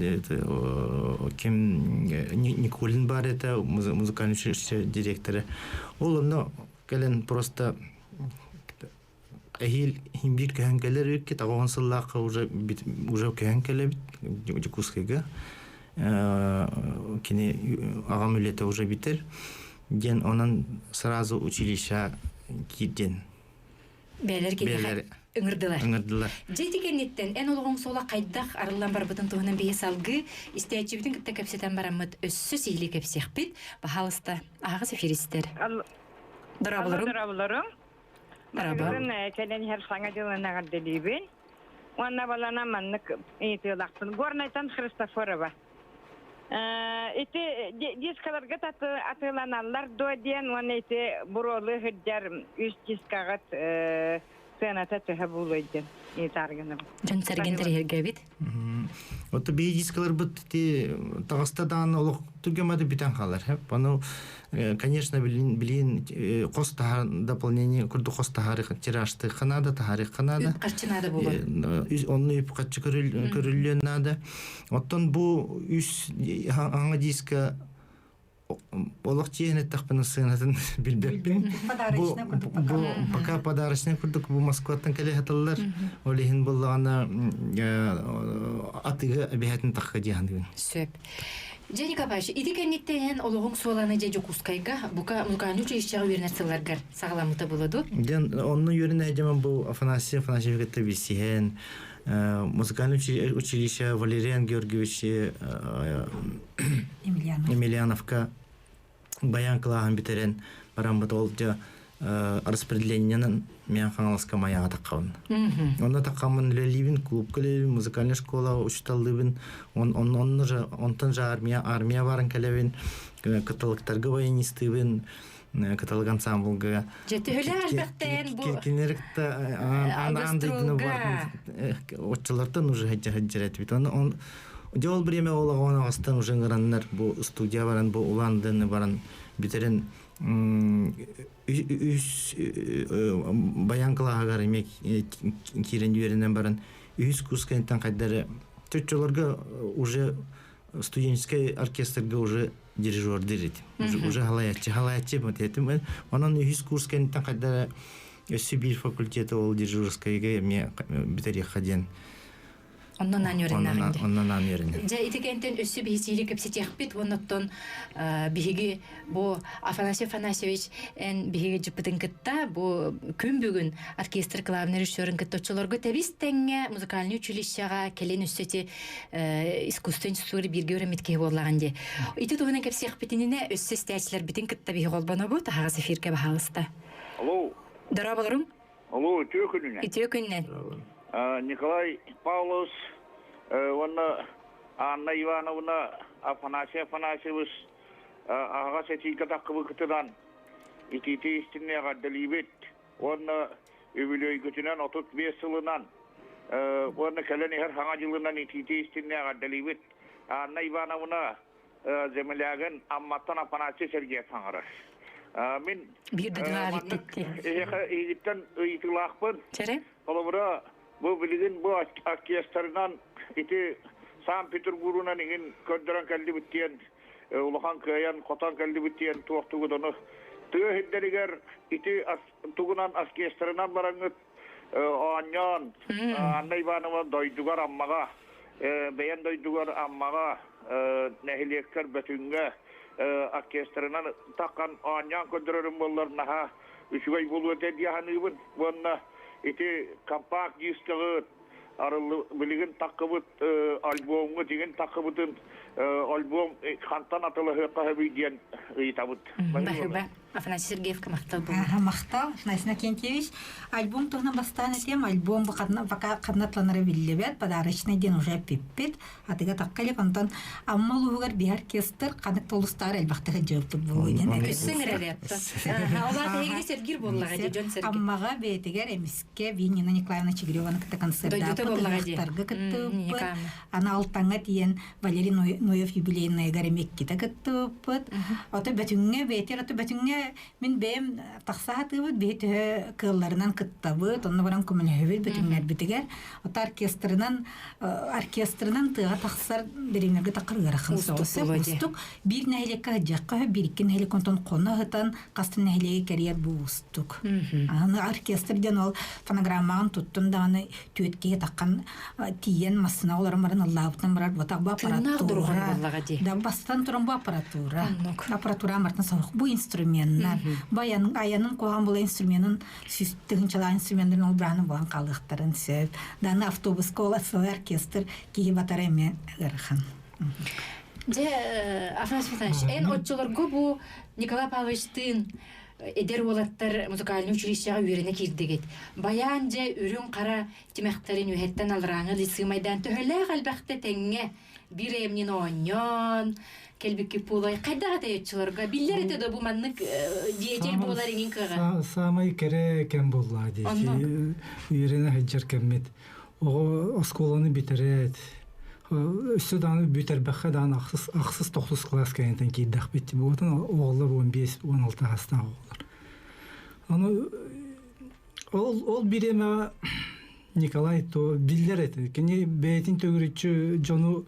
ким Никулин бар это музыкальный училище директора. Ол онно кэлэн просто эһиил биир көһөн кэлэр үкки тоҕуон сыллаахха уже уже көһөн кэлэбит Дьокуускайга кини аҕам үлэтэ уже бүтэр диэн онон сразу училище киирдин Бээлэр киниэхэ ыҥырдылар. Ыҥырдылар. Дьэ ити кэнниттэн эн олоҕуҥ суола хайдах арыллан барбытын туһунан биһи салгыы истээччибитин кытта кэпсэтэн бараммыт өссө сиһилии кэпсиэхпит. Баһаалыста, аһаҕас эфиристэр. Дорооболорум. Дорооболорум. Барыбын кэлэн иһэр саҥа дьылын эҕэрдэлиибин. Уонна балана маннык ыйытыылаахпын. Горнайтан Христофорова. Ити дискаларга атыыланаллар дуо диэн уонна ити буруолу сылдьар үс дискаҕыт сыаната төһө буолуой диэн ыйытааргыным. Дьон сэргэн тэрийэргэбит. Ото бии дискаларбыт ти таҕыста даҕаны олох түргэмэти бүтэн хаалар. Ону, конечно, билин билин хос таһар дополнение курдук хос таһары тиражтыахха наада, таһарыахха наада. Үп харчы наада буолуо. Онну үп харчы көрүллүөн наада. Оттон бу үс аҥа диска олох тиэһин эттэхпинэ сыанатын билбэппин. Бу пока подарочный курдук бу Москваттан кэлэ саталлар. Ол иһин буллаҕына атыыга эбиһэтин тахха диэхин. Сөп. Дьэ, Николаевич, ити кэнниттэн олоҕуҥ суоланы дьэ Дьокуускайга бука музыкальный училищеҕа үөрэнэр сылларгар саҕаламмыта буолуо дуо? Дьэн онно үөрэнэ дьэмэн бу Афанасий Афанасьевич кытта билсиһэн музыкальный училище Валериан Георгиевич Емельяновка баян кылааһын бүтэрэн бараммыт ол дьэ распределениенан мен Хаҥаласка Майаҕа таххабын. Онно таххаммын үлэлиибин, клубка үлэлиибин, музыкальная школа учуталлыыбын, онно же онтон же армия армия баран кэлэбин, кыталыктарга баянистыыбын, кыталык ансамблга. Дьэ төһөлөөх элбэхтээн бу Кинилэр кытта аан дойдуну бар оччолортон уже хаджар этибит. Он Дьэ ол время ол оҕону астан уже ыҥыраннар бу студия баран бу Улан-Удэны баран бүтэрэн үс баян кылааһыгар эмиэ киирэн үөрэнэн баран үһүс курс кэнниттэн хайдары чоччолорго уже студенческий оркестрга уже дирижер дирит уже халаяччы халаяччы этим онон үһүс курс кэнниттэн хайдары өссө биир факультеты ол дирижерскайга эмиэ бүтэриэххэ диэн Оннон аан үөрэннэҕиҥ Оннон аан үөрэннэ. Дьэ ити кэнтэн өссө биһисиили кэпсэтиэхпит уонна биһиги бу Афанасий Афанасьевич эн биһиги дьыппытын кытта бу күн бүгүн оркестр главный режиссерын кытта оччолорго тэбис тэҥҥэ музыкальный училищеҕа кэлин өссө ити искусство институтугар бииргэ үөрэммит киһи буоллаҕын дии. Ити туһунан кэпсиэхпитининэ өссө истээччилэрбитин кытта биһи холбонобут аһаҕас эфиргэ баһаалыста. Алло. Дорооболорум. Алло, үтүө күнүнэн. Үтүө күнүнэн. Николай Павлович уонна Анна Ивановна Афанасий Афанасьевич аһаҕас этиигэ таххыбыкытынан итиити истинни эҕэрдэлиибит уонна үбүлүөйгүтүнэн 35 сылынан уонна кэлэн иһэр Саҥа дьылынан итиити истинни эҕэрдэлиибит. Анна Ивановна землягын Амматтан Афанасий Сергеев саҥарар. Мин биир дойдулаах эһиэхэ эйигиттэн ыйытыылаахпын. Чэрэ? Холобура, бу билигин бу оркестрынан ити Санкт-Петербургунан иҥин көрдөрөн кэллибит диэн улахан кыайан хотон кэллибит диэн туохтугут ону Тыа сирдэригэр ити тугунан оркестрынан бараҥҥыт оонньоон Анна Иванова дойдугар Аммаҕа бэйэн дойдугар Аммаҕа нэһилиэккэр Бөтүҥҥэ оркестрынан таххан оонньоон көрдөрөрүм буоллар наһаа үчүгэй буолуо этэ дии саныыбын уонна ити компакт дискаҕыт арыллы билигин таккыбыт альбомҥут игин таккыбытын альбом хантан атылаһыахха сөбүй диэн ыйытабыт. Баһыба. Афанасий Сергеевка махтал буолуо. Аха, махтал, Афанасий Иннокентьевич. Альбом туһунан бастаан этиэм. Альбом бу ханна пока ханнатланара биллибэт, подарочный диэн уже эппиппит. Атыга такка илик, онтон Амма улууһугар биһи оркестр ханык толустаар элбэхтик сылдьыбыппыт буолуо диэн. Күссүҥ эрэлиэттэ. Ол аата эһигини сэргиир буоллаҕа дии, дьон сэргиир. Аммаҕа бэйэтигэр эмискэ Нина Николаевна Чигиреваны кытта концердааппыт, ыһыахтарга кыттыбыппыт. Аны Алтаҥҥа тиийэн Валерий Ноев юбилейныйыгар эмиэ иккитэ кыттыбыппыт. Ото Бөтүҥҥэ бэйэтигэр ото Бөтүҥҥэ мин бэйэм тахса сатыыбыт, биһи төһө кыалларынан кыттабыт, онно баран көмөлөһөбүт Бөтүҥнэрбитигэр. Ото оркестрынан оркестрынан тыаҕа тахсар дириҥнэргэ таххар ыарахан соҕус уустук. Биир нэһилиэккэ сылдьыахха сөп, биир икки нэһилиэк онтон хоно сытан хас да нэһилиэги кэрийэр бу уустук. Аны оркестр диэн ол фонограммаҕын туттун даҕаны түөрт киһи таххан тиийэн массыына олорон баран ыллаабытынан барар буотах бу аппаратура да бастан туран бу аппаратура аппаратура мартан сорох бу инструменнар бу айанын куһаҕан була инструменын тыһынчалаах инструменнарын ол брааны булан хаалыахтарын сөп даны автобуска ол целый оркестр киһи батара эмиэ ыарахан. Дьэ, Афанасий Афанасьевич, эн оччолорго бу Николай Павловичтыын эдэр уолаттар музыкальнай училищеҕа үөрэнэ киирдигит. Баян дьэ үрүҥ-хара тимэхтэрин үөһэттэн алларааҥы лицимайдаан төһөлөөх элбэхтэ тэҥҥэ биир айымньыны оонньоон кэлбиккит буолуой хайдах этэй оччолорго биллэр этэ да бу маннык деятель буолар иҥин кыаҕа Саамай кэрэ кэм буолла дии үөрэнэ сылдьар кэммит оҕо оскуоланы бүтэрээт өссө даҕаны бүтэрбэххэ даҕаны ахсыс ахсыс тохсус кылаас кэнниттэн киирдэхпит буотун оҕолор 15 16 саастаах оҕолор аны Ол ол бириэмэҕэ Николай то биллэр этэ. Кини бэйэтин төгүрүччү дьону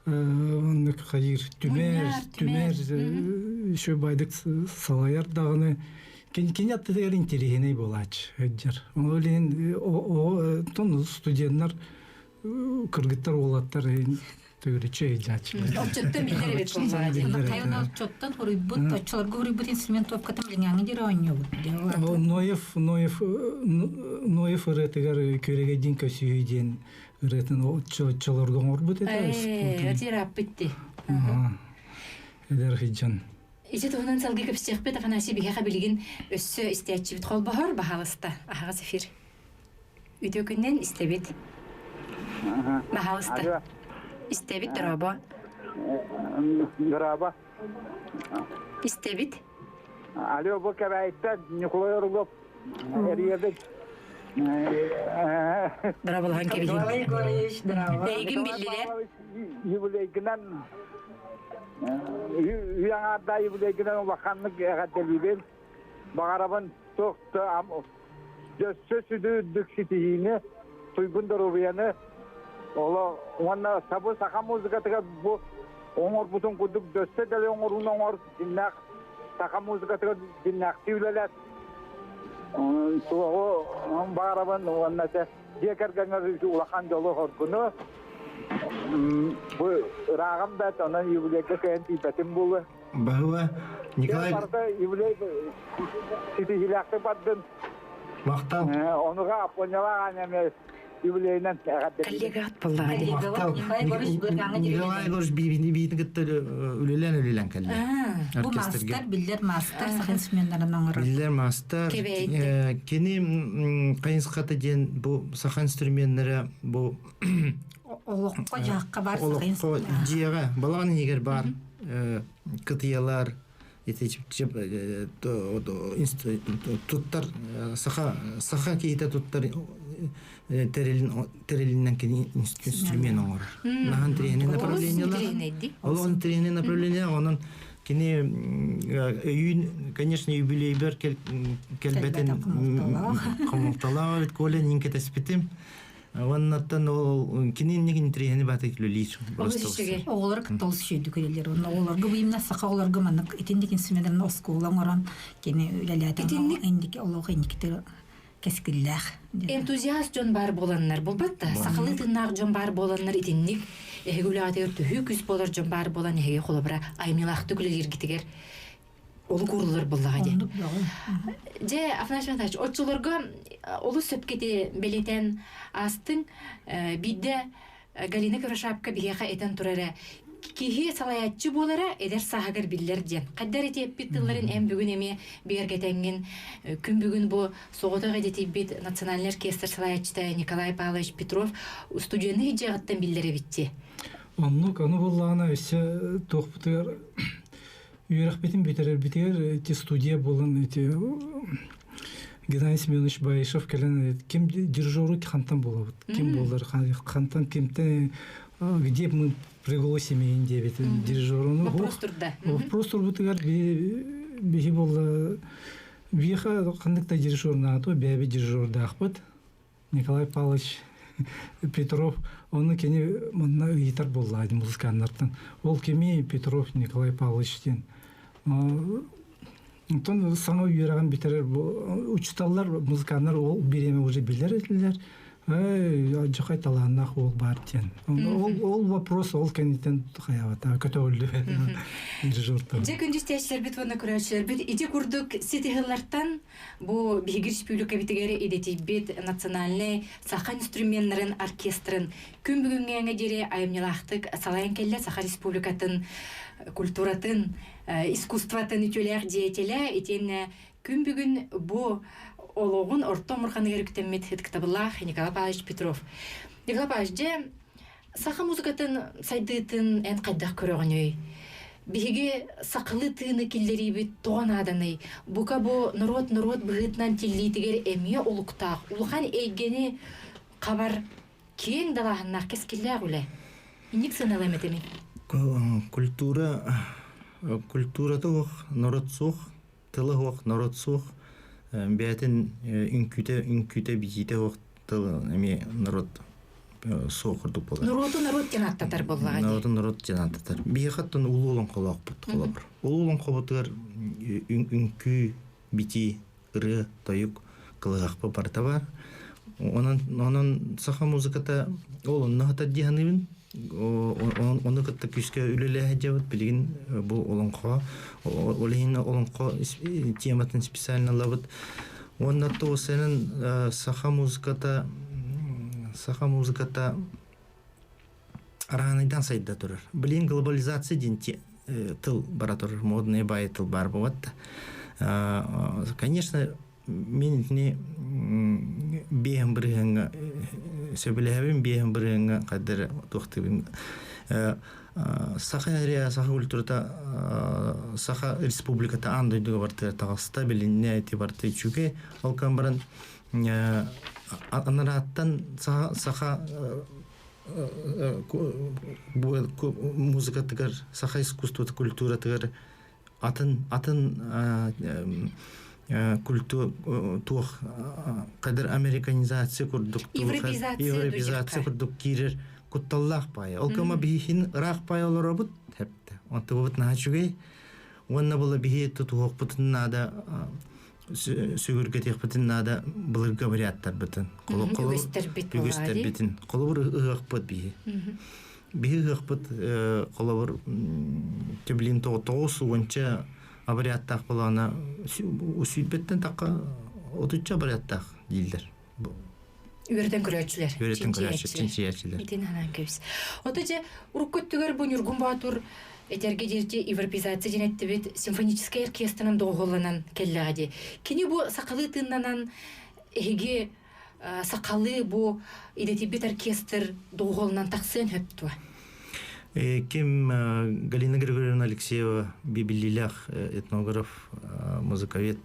оннук хайыыр түмэр, түмэр еще байдык салайар даҕаны кини аттытыгар интэриэһинэй буолааччы сылдьар. Ол иһин тон студеннар кыргыттар уолаттар төгүрүччү ыйдьааччылар. Оччоттон биллэр эбит буоллаҕа дии. Хайан оччоттон хуруйбут, оччолорго хуруйбут инструмент туопкатын билиҥҥээҥи диэри оонньуубут. Ноев Ноев Ноев ырыатыгар Күөрэгэйдиин көсүһүү диэн ырыатын оччолорго оҥорбут этэ. Атирааппытти. Эдэр сылдьан. Ити туһунан салгыы кэпсиэхпит Афанасий биһиэхэ билигин өссө истээччибит холбоһор, баһаалыста, аһаҕас эфир. Үтүө күннэн истэбит. Баһаалыста. Истэбит, дорообо. Дорообо. Истэбит. Алло, бу Кэбээйиттэн Ньукулай Орлов эрийэбит. Дорооболоһон кэбиһин. Николай Егорович, дорообо. Эйигин биллилэр. Юбилейгынан үй аҥаардаах юбилейгынан улаханнык эҕэрдэлиибин. Баҕарабын туох да Өссө сүдү үрдүк ситиһиини, туйгун доруобуйаны оло уонна сабы саха музыкатыгар бу оҥорбутун курдук дөссө дэлэ оҥорууну оҥор дьиннээх саха музыкатыгар дьиннээхтии үлэлэт суоҕу баҕарабын уонна дьэ дьиэ кэргэҥҥэр улахан дьолу-соргуну бу ырааҕым бэрт онон юбилейга кыайан тиийбэтим буолуо. Баһыба Николай Барыта юбилей ситиһиилээхтик бардын. Махтал. Онуга Аппонялаах аанньа юбилейынан Коллегаҕыт буоллаҕа дии. Махтал. Николай Егорович биибини биитин кытта үлэлээн үлэлээн кэллэ. Бу маастар, биллэр маастар саха инструменнарын оҥорор. Биллэр маастар. Кини хайысхата диэн бу саха инструменнара бу олоххо дьаһахха бар олоххо дьиэҕэ балаҕан иһигэр баар кытыйалар ити туттар саха саха киһитэ туттар тэрилин тэрилинэн кини инструмент оҥорор наһан тренинг направлениелар ол тренинг направление онон кини өйүүн конечно юбилейбер кэлбэтин хомолтолоох эбит Коля нин кэтэспитим. Оннаттан ол кини инник интриэһини баата үлэлиир. Оҕолор кытта олус үчүгэйдик үлэлиир. Онно оҕолорго быйымна саха оҕолорго маннык итинник инструментынан оскуола оҥорон кини үлэлээтэ. Инник олох инникитер кэскиллээх. Энтузиаст дьон баар буоланнар буолбат да сахалыы тыыннаах дьон баар буоланнар итинник эһиги үлэҕитигэр төһүү күүс буолар дьон баар буолан эһиги холобура айымньылаахтык үлэлииргитигэр олук ууруллар буоллаҕа дии. Дьэ, Афанасий Иванович, оччолорго олус сөпкө ити бэлиэтээн аастыҥ. Биирдэ Галина Кривошапка биһиэхэ этэн турара киһи салайааччы буолара эдэр сааһыгар биллэр диэн. Хайдар ити эппит тылларын эн бүгүн эмиэ бигэргэтэҥҥин күн бүгүн бу соҕотох идэтийбит национальный оркестр салайааччыта Николай Павлович Петров студенты дьиэҕиттэн биллэр эбитти. Оннук, аны буоллаҕына өссө туохпутугар үөрэхпитин бүтэрэрбитигэр ити студия буолан ити Геннадий Семенович Баишев кэлэн ким дирижеру хантан буолабыт ким буолар хантан кимтэн где мы пригласим диэбит дирижеруну вопрос турда вопрос турбутугар биһи буолла биэхэ ханнык да дирижер наато бэйэбит дирижердаахпыт Николай Павлович Петров ону кини манна ыйытар буолла музыканнартан. Ол кими Петров Николай Павлович диэн. Онтон саҥа үөрэҕин бүтэрэр учууталлар, музыканнар ол бириэмэ уже билэр этилэр. Дьохой талааннаах уол баар диэн. Ол вопрос ол кэнниттэн хайаабата көтөҕүллүбэт дежуртан. Дьэ күндү истээччилэрбит уонна көрөөччүлэрбит ити курдук ситиһыллартан Бу биһиги республикабытыгар идэтийбит национальнай саха инструменнарын оркестрын күн бүгүҥҥээҥҥэ диэри айымньылаахтык салайан кэллэ Саха Республикатын культуратын, искусствотын үтүөлээх деятелэ итиэннэ күн бүгүн бу олоҕун орто омурҕаныгар үктэммит ытыктабыллаах Николай Павлович Петров. Николай Павлович, дьэ, Саха музыкатын сайдыытын эн хайдах көрөҕүнүй? Биһиги сахалыы тыыны киллэриибит тоҕо нааданый? Бука бу норуот-норуот быһыытынан тиллиитигэр эмиэ олуктаах, улахан эйгэни хабар киэҥ далааһыннаах кэскиллээх үлэ. Инник сыаналыам этэ мин. Культура культурата суох, норуот суох, тыла суох, норуот суох, бэйэтин үҥкүүтэ үҥкүүтэ битиитэ суох тыл эмиэ норуот суох курдук буолар. Норуоту норуот диэн ааттатар буоллаҕа дии. Норуоту норуот диэн ааттатар. Биһиэхэ оттон улуу олоҥхолоохпут холобур. Улуу олоҥхобутугар үҥкүү, битии, ырыа, тойук, кылыһахпы барыта бар. Онон, онон саха музыката ол онно сытар дии саныыбын. Ону кытта күүскэ үлэлэһэ дьабыт билигин бу олоҥхо ол иһин олоҥхо тематын специально ылабыт. Уонна туосенын саха музыката саха музыката араанайдан сайда турар. Билин глобализация диэн тыл бара турар, модный бай тыл бар быват. Конечно, мин итини биэһэн бырыһыаҥҥа сөбүлэһэбин биэһэн бырыһыаҥҥа хайдары туохтыыбын саха эрэ саха культурата саха республиката аан дойдуга бартыгар таҕыста билиннэ ити барыта үчүгэй ол кан баран анарааттан саха саха музыкатыгар саха искусствота культуратыгар атын атын культура туох кадр американизация курдук европеизация курдук киирэр кутталлаах паайа. Ол кама биһиһин ыраах паайа олоробут хепте. Онтубут наһаа үчүгэй. Уонна була биһи тутуһуохпутун наада сүгүргэтиэхпитин наада былыргы варианттарбытын. Үгүстэрбитин. Холобур ыһыахпыт биһи. Биһи ыһыахпыт холобур түблин тоҕус уонча абаряттаах буолаана сүүрбэттэн тахха отучча абаряттаах дииллэр. Үөрэтэн көрөөччүлэр. Үөрэтэн көрөөччүлэр, чинчийээччилэр. Итин анаан кэбис. Ото дьэ урукку өттүгэр бу Ньургун Боотур этэргэ диэрти европеизация диэн эттибит симфоническай оркестрынан доҕуһуолланан кэллэҕэ дии. Кини бу сахалыы тыыннанан эһиги сахалыы бу идэтийбит оркестр доҕуһуолунан тахсыан сөп дуо? Ким Галина Григорьевна Алексеева биллиилээх этнограф, музыковед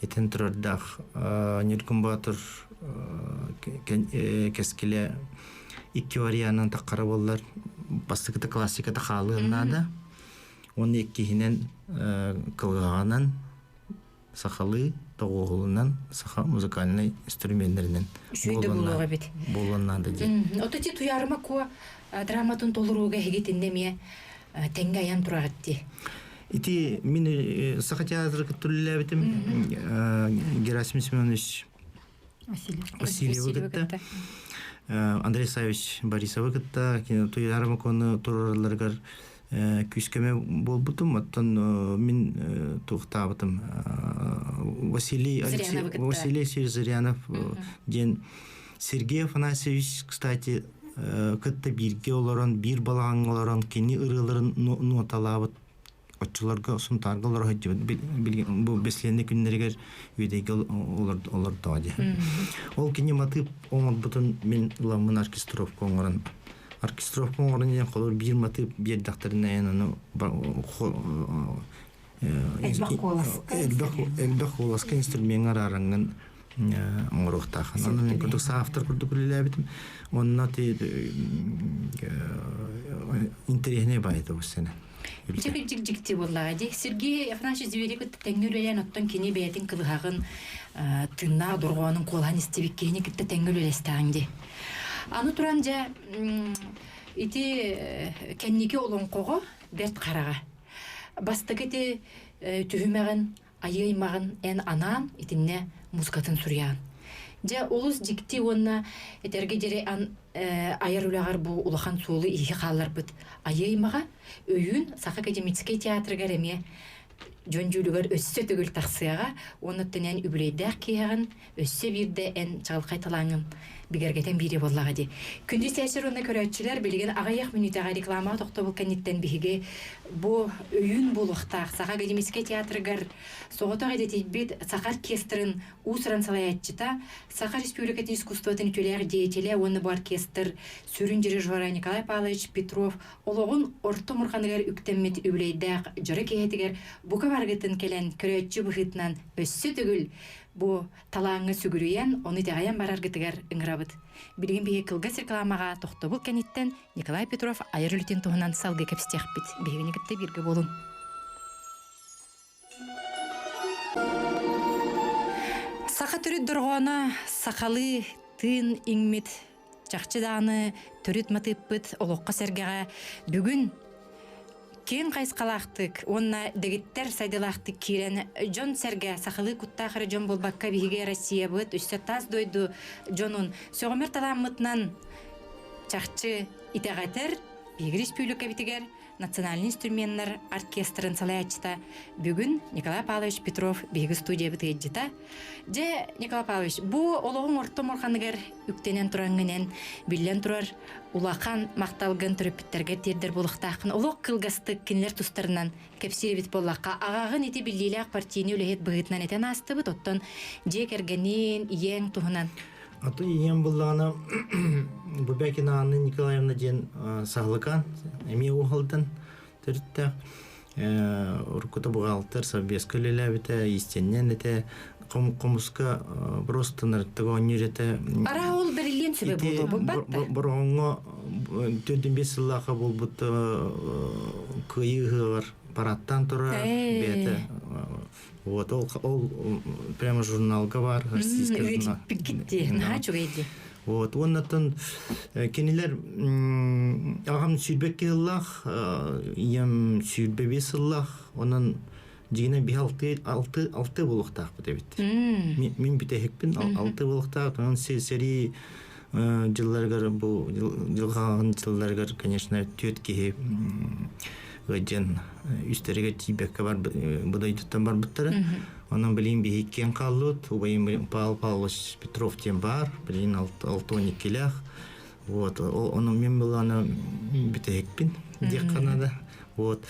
этэн турардаах Ньургун Боотур кэскилэ икки варианын таххара буоллар бастакыта классиката хаалыан наада уонна иккиһинэн кылгаҕынан сахалыы. тоҕуоһулунан саха музыкальнай инструменнэринэн Үчүгэй да буолуох эбит. буолуон наада диэн. Ото ти Туйаарыма Куо драматын толорууга эһигитиннэ эмиэ тэҥҥэ айан тураҕыт дии. Ити мин Саха театры кытта үлэлээбитим Герасим Семенович Васильевы кытта Андрей Савич Борисовы кытта Туйаарыма Куону туруоралларыгар күүскөмө буолбутум. Оттон мин туохтаабытым Василий Василий Алексеевич Зырянов диэн Сергей Афанасьевич, кстати, кытта бииргэ олорон, биир балаҕаҥҥа олорон кини ырыаларын нуоталаабыт оччолорго Сунтаарга олоро сылдьыбыт бу бэсилиэннэ күннэригэр Үөдэйгэ олордоҕо дии. Ол кини матыып оҥорбутун мин ыламмын оркестровка оҥорон оркестровка оҥорон диэн холобур биир матыып биэрдэхтэринэ эн ону элбэх куоласка инструмеҥҥа араараҥҥын оҥоруохтааххын. Онон мин курдук саафтар курдук үлэлээбитим. Онно ти интэриэһинэй баайыта бу сцена. Дьик дьикти буоллаҕа дии. Сергей Афанасьевич Зверев кытта тэҥҥэ үлэлээн, оттон кини бэйэтин кылыһаҕын тыыннаах дорҕоонун куолаһан истибит киһини кытта тэҥҥэ үлэлэстэҕиҥ дии. Аны туран дьэ ити кэнники олоҥхоҕо Бэрт Хараҕа бастакы ити түһүмэҕин айыы аймаҕын эн анаан итиннэ музыкатын суруйаҕын. Дьэ олус дьикти уонна этэргэ диэри ан айар үлэҕэр бу улахан суолу иһи хаалларбыт айыы аймаҕа өйүүн Саха академическай театрыгар эмиэ дьон дьүүлүгэр өссө төгүл тахсыаҕа уонна оттон эн үбүлүөйдээх киэһэҕин өссө биирдэ эн чаҕылхай талааҥҥын бигэргэтэн биири буоллаҕа дии. Күндү истээччилэр уонна көрөөччүлэр, билигин аҕыйах мүнүүтэҕэ рекламаҕа тохтобул кэнниттэн биһиги бу өйүүн буолуохтаах Саха академическай театрыгар соҕотох идэтийбит саха оркестрын уус-уран салайааччыта, Саха Республикатын искусствотын үтүөлээх деятелэ уонна бу оркестр сүрүн дирижера Николай Павлович Петров олоҕун орто мурҕаныгар үктэммит үбүлүөйдээх дьоро киэһэтигэр бука барыгытын кэлэн көрөөччү быһыытынан өссө төгүл Бу талааҥҥа сүгүрүйэн, ону итэҕэйэн бараргытыгар ыҥырабыт. Билигин биһиги кылгас рекламаҕа тохтобул кэнниттэн Николай Петров айар үлэтин туһунан салгыы кэпсэтиэхпит. Биһигини кытта бииргэ буолуҥ. Саха төрүт дорҕооно сахалыы тыын иҥмит чахчы даҕаны төрүт матыыппыт олоххо сэргэҕэ бүгүн киэҥ хайысхалаахтык уонна дэгиттэр сайдыылаахтык киирэн дьон-сэргэ сахалыы куттаах эрэ дьон буолбакка биһиги Россиябыт өссө тас дойду дьонун сөҕүмэр талааммытынан чахчы итэҕэтэр биһиги республикабытыгар национальный инструменнар оркестрын салайааччыта бүгүн Николай Павлович Петров биһиги студиябыт ыалдьыта. Дьэ, Николай Павлович, бу олоҕуҥ орто мурҕаныгар үктэнэн тураҥҥынан биллэн турар улахан махталгын төрөппүттэргэр тиэрдэр буолуохтааххын. Олох кылгастык кинилэр тустарынан кэпсиир эбит буоллахха, аҕаҕын ити биллиилээх партийнай үлэһит быһыытынан этэн аастыбыт, оттон дьиэ кэргэниин, ийэҥ туһунан. Аты ийэм буллаҕына Бубякина Анна Николаевна диэн саһылыкаан эмиэ уһалдан төрүттээх. Уруккута бухгалтер совбезка үлэлээбитэ, иистэнньэн этэ, хомуска просто нарыттыга оонньуур этэ. Араа ол бэриллиэн сөбө буолуо булбат Бороҕоҥҥо 4-5 сыллаахха буолбут кыайыы ыһыаҕар парадтаан турар бэйэтэ Вот ол, ол прямо журналга бар, российский журнал. Наһаа үчүгэй дии. Вот, уоннаттан кинилэр аҕам сүүрбэкки сыллаах, ийэм 25 сыллаах, онон дьиҥинэн биһи алты, алты, алты буолуохтаахпыт эбит. Мин бүтэһикпин алты буолуохтаах, онон сэрии дьылларыгар бу дьылҕаҕын дьылларыгар, конечно, түөрт киһи ыалдьан үстэригэр тиийбэккэ бар бу дойдуттан барбыттара. Онон билигин биһи иккиэн хааллыбыт. Убайым Павел Павлович Петров диэн баар. Билигин 62-лээх. Вот. Ону мен былаана бүтэһикпин диэххэ наада. Вот.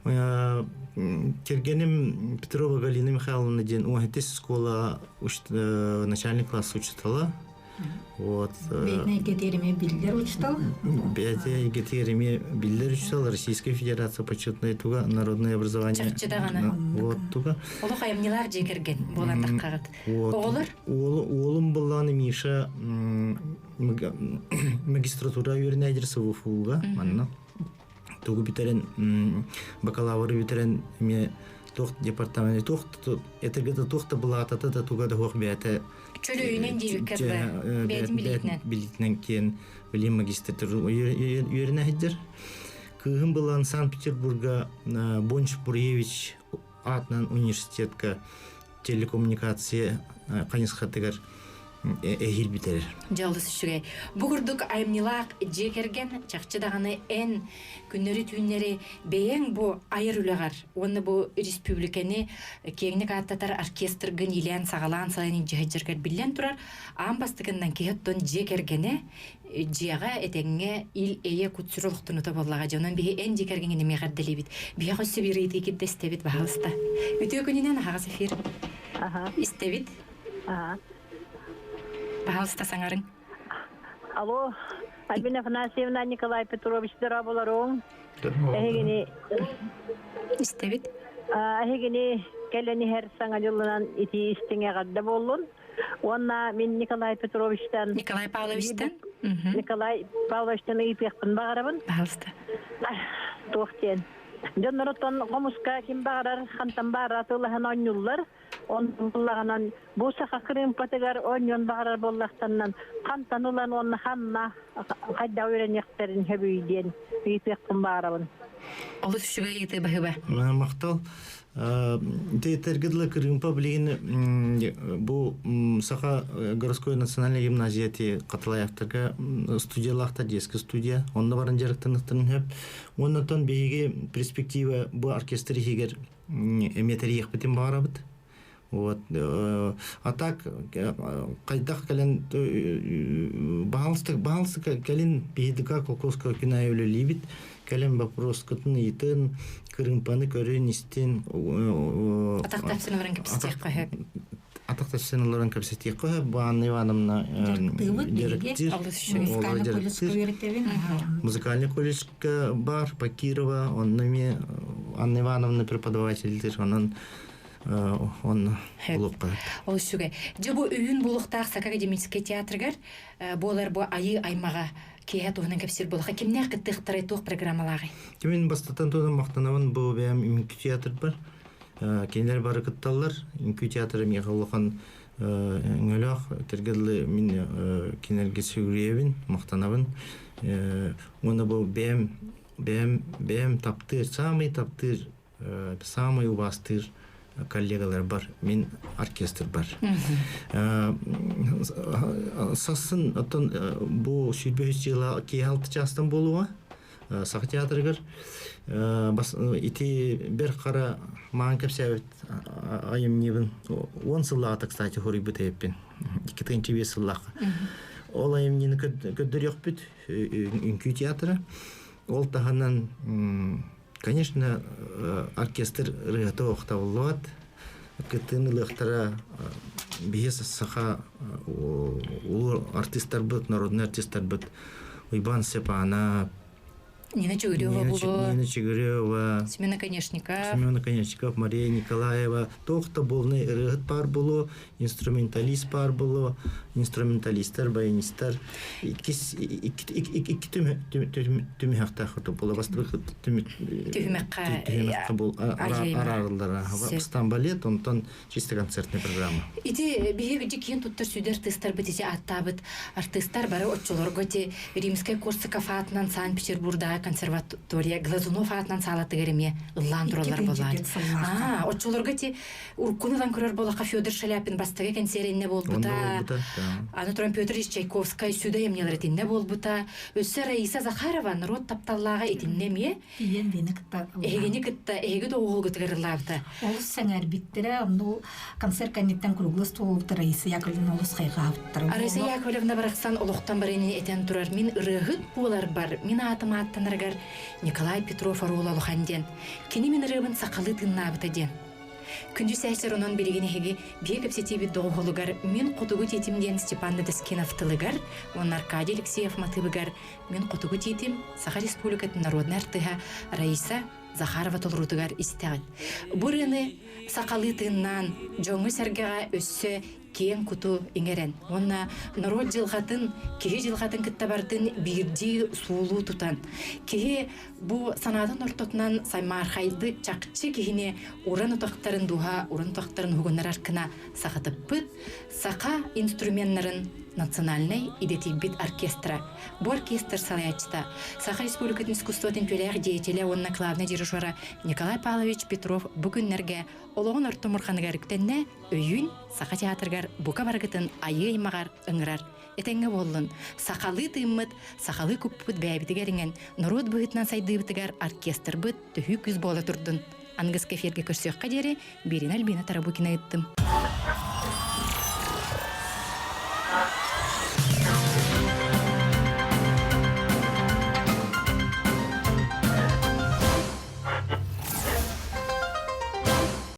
Кэргэним Петрова Галина Михайловна диэн 17 школа начальный класс учителя. Вот. Бэйэтин эйгэтиэриме биллэр учутал. Бэйэтин эйгэтиэриме биллэр учутал Российская Федерация почетная туга народное образование. Чахчы даҕаны. Вот туга. Олох айымньылаах дьиэ кэргэн буолан таххаҕыт. Оҕолор? Уолум буллааны Миша магистратура үөрэнээдир СВФУга манна. Тугу бүтэрэн бакалавры бүтэрэн эмиэ Туох департамент туох этэргэ туох да былаатата да туга да хуох бэйэтэ Чөлөйүнэн диэбиккэ бэйэтин билиитинэн. Билиитинэн киэн билим магистр үөрэнэ сылдьар. Кыыһым былаан Санкт-Петербурга Бонч Буревич аатынан университетка телекоммуникация хайысхатыгар эһиил бүтэрэр. Дьэ олус үчүгэй. Бу курдук айымньылаах дьиэ кэргэн чахчы даҕаны эн күннэри-түүннэри бэйэҥ бу айар үлэҕэр уонна бу республиканы киэҥник ааттатар оркестргын иилээн-саҕалаан салайан илдьэ сылдьаргар биллэн турар, аан бастакыннан киһи оттон дьиэ кэргэнэ дьиэҕэ этэҥҥэ ил-эйэ кут-сүр олохтонута буоллаҕа дьэ онон биһи эн дьиэ кэргэҥҥин эмиэ эҕэрдэлиибит. Биһиэхэ өссө биир ыйытыы кирдэстэбит, баһаалыста. Үтүө күнүнэн аһаҕас эфир. Истэбит. Пожалуйста, саҥарыҥ. Алло, Альбина Афанасьевна, Николай Петрович, дорооболоруҥ. Эһигини Истэбит. Эһигини кэлэн иһэр саҥа дьылынан итии истиҥ эҕэрдэ буоллун. Уонна мин Николай Петровичтан Николай Павловичтан Николай Павловичтан ыйытыахпын баҕарабын. Пожалуйста. Туох диэн. Дьоннорутан хомуска ким баҕарар хантан баара атыылаһан оонньууллар. Онтон буллаҕынан бу саха кырыымпатыгар оонньуон баҕарар буоллахтарынан хантан ылан уонна ханна хайдах үөрэниэхтэрин сөбүй диэн ыйытыахпын баҕарабын. Олус үчүгэй ыйытыы баһыба. Махтал. Тиэтэргэ дылы кырыымпа билигин бу Саха городской национальной гимназия ти Каталаевтарга студиялаахтар детская студия. Онно баран дьарыктаныхтарын сөп. Оннотон биһиги перспектива бу оркестр иһигэр эмиэ тэрийиэхпитин баҕарабыт. Вот. А так хайдах кэлэн баһаалыста баһаалыста кэлин биһидика колхозка күн аайы үлэлиибит. Кэлин боппуруоскутун ыйытын, кырыымпаны көрүн, истин. Атах тапсын олорон кэпсэтиэххэ сөп. Атах тапсын олорон кэпсэтиэххэ сөп. Анна Ивановна директир. Музыкальный колледжка бар Бакирова, онно эмиэ Анна Ивановна преподавательдир, онон он булуохха. Ол үчүгэй. Дьэ бу үүн булуохтаах Сака академическай театрыгар буолар бу айыы аймаҕа киэһэ туһунан кэпсиир буолаха кимнээх кыттыахтарай туох программалааҕый? Мин бастатан туран махтанабын бу бэйэм үҥкүү театрбар. Кинилэр бары кытталлар. Үҥкүү театра миэхэ улахан өҥөлөөх этэргэ дылы мин кинилэргэ сүгүрүйэбин, махтанабын. Уонна бу бэйэм бэйэм бэйэм таптыыр, саамай таптыыр, саамай убаастыыр коллегаларбар мин оркестрбар. Сассын оттон бу 105 жыла киэһэ алты чаастан буолуоҕа Саха театрыгар ити бэр хара маан кэпсээбит айымньыбын 10 сыллааҕыта кстати хоруйбут эбиппин 2005 сыллаахха ол айымньыны көрдөрүөхпүт үҥкүү театра ол таһынан конечно оркестр ырыата охтабыллыбат кыттыыны ылыахтара биһи саха улуу артистарбыт народный артистарбыт Уйбаан Степанов Нина Чигирева булу. Нина Чигирева. Семен Оконешников. Семен Оконешников, Мария Николаева. Туох да буолнай ырыаһыт баар буолуо, инструменталист баар буолуо, инструменталистар, баянистар. Иккис икки түмүһэхтээх курдук буола бастыбыт түһүмэххэ түһүмэххэ бул араарыллара. Бастаан балет, онтон чисто концертная программа. Ити биһиги киэн туттар сүдү артыыстарбыт ити ааттаабыт артыыстар бары оччолорго ити Римскай Корсаков аатынан Санкт-Петербурдааҕы консерватория Глазунов аатынан саалатыгар эмиэ ыллаан тураллар буолаат. Аа, оччолорго ити уруккуну ылан көрөр буоллахха Федор Шаляпин бастакы кэнсиэриннэ буолбута. Аны туран Петр Ильич Чайковскай сүдэ айымньылар итиннэ буолбута. Өссө Раиса Захарова норуот тапталлааҕа итиннэ эмиэ Тиийэн биэни кытта Эһигини кытта эһиги доҕуһуолгутугар ыллаабыта. Олус сэҥээрбиттэрэ, онно концерт кэнниттэн круглый столбута Раиса Яковлевна олус хайҕаабыттара. Раиса Яковлевна барахсан олохтон барыны этэн турар мин ырыаһыт буоларбар, мин аатым ааттанарыгар Николай Петров оруола улахан диэн. Кини мин ырыабын сахалыы тыыннаабыта диэн. Күндү сээчэр онон билигин эһиги биир кэпсэтиибит доҕуһуолугар Мин хотугу тиитим диэн Степан Дадаскинов тылыгар уонна Аркадий Алексеев матыыбыгар Мин хотугу тиитим Саха Республикатын народнай артыыһа Раиса Захарова толоруутугар истэҕит. Бу ырыаны сахалыы тыыннаан, дьоҥҥо-сэргэҕэ өссө киэҥ куту иҥэрэн уонна норуот дьылҕатын, киһи дьылҕатын кытта бартын биирдии суулуу тутан, киһи бу санаатын ортотунан саймаархайды чахчы киһини уран утахтарын дуһа уран утахтарын уһугуннарар гына сахатыппыт саха инструменнарын национальнай идэтийбит оркестра. Бу оркестр салайааччыта Саха Республикатын искусствотын үтүөлээх деятелэ уонна главнай дирижера Николай Павлович Петров бу күннэргэ олоҕун орто мурханыгар үктэннэ, өйүүн Саха театрыгар бука барыгытын айыы аймаҕар ыҥырар. Этэҥҥэ буоллун, сахалыы тыыммыт, сахалыы куппут бэйэбитигэр иҥэн, норуот быһыытынан сайдыыбытыгар оркестрбыт төһүү күүс буола турдун. Аныгыскы эфиргэ көрсүөххэ диэри Бирина Альбина Тарабукина ыыттым.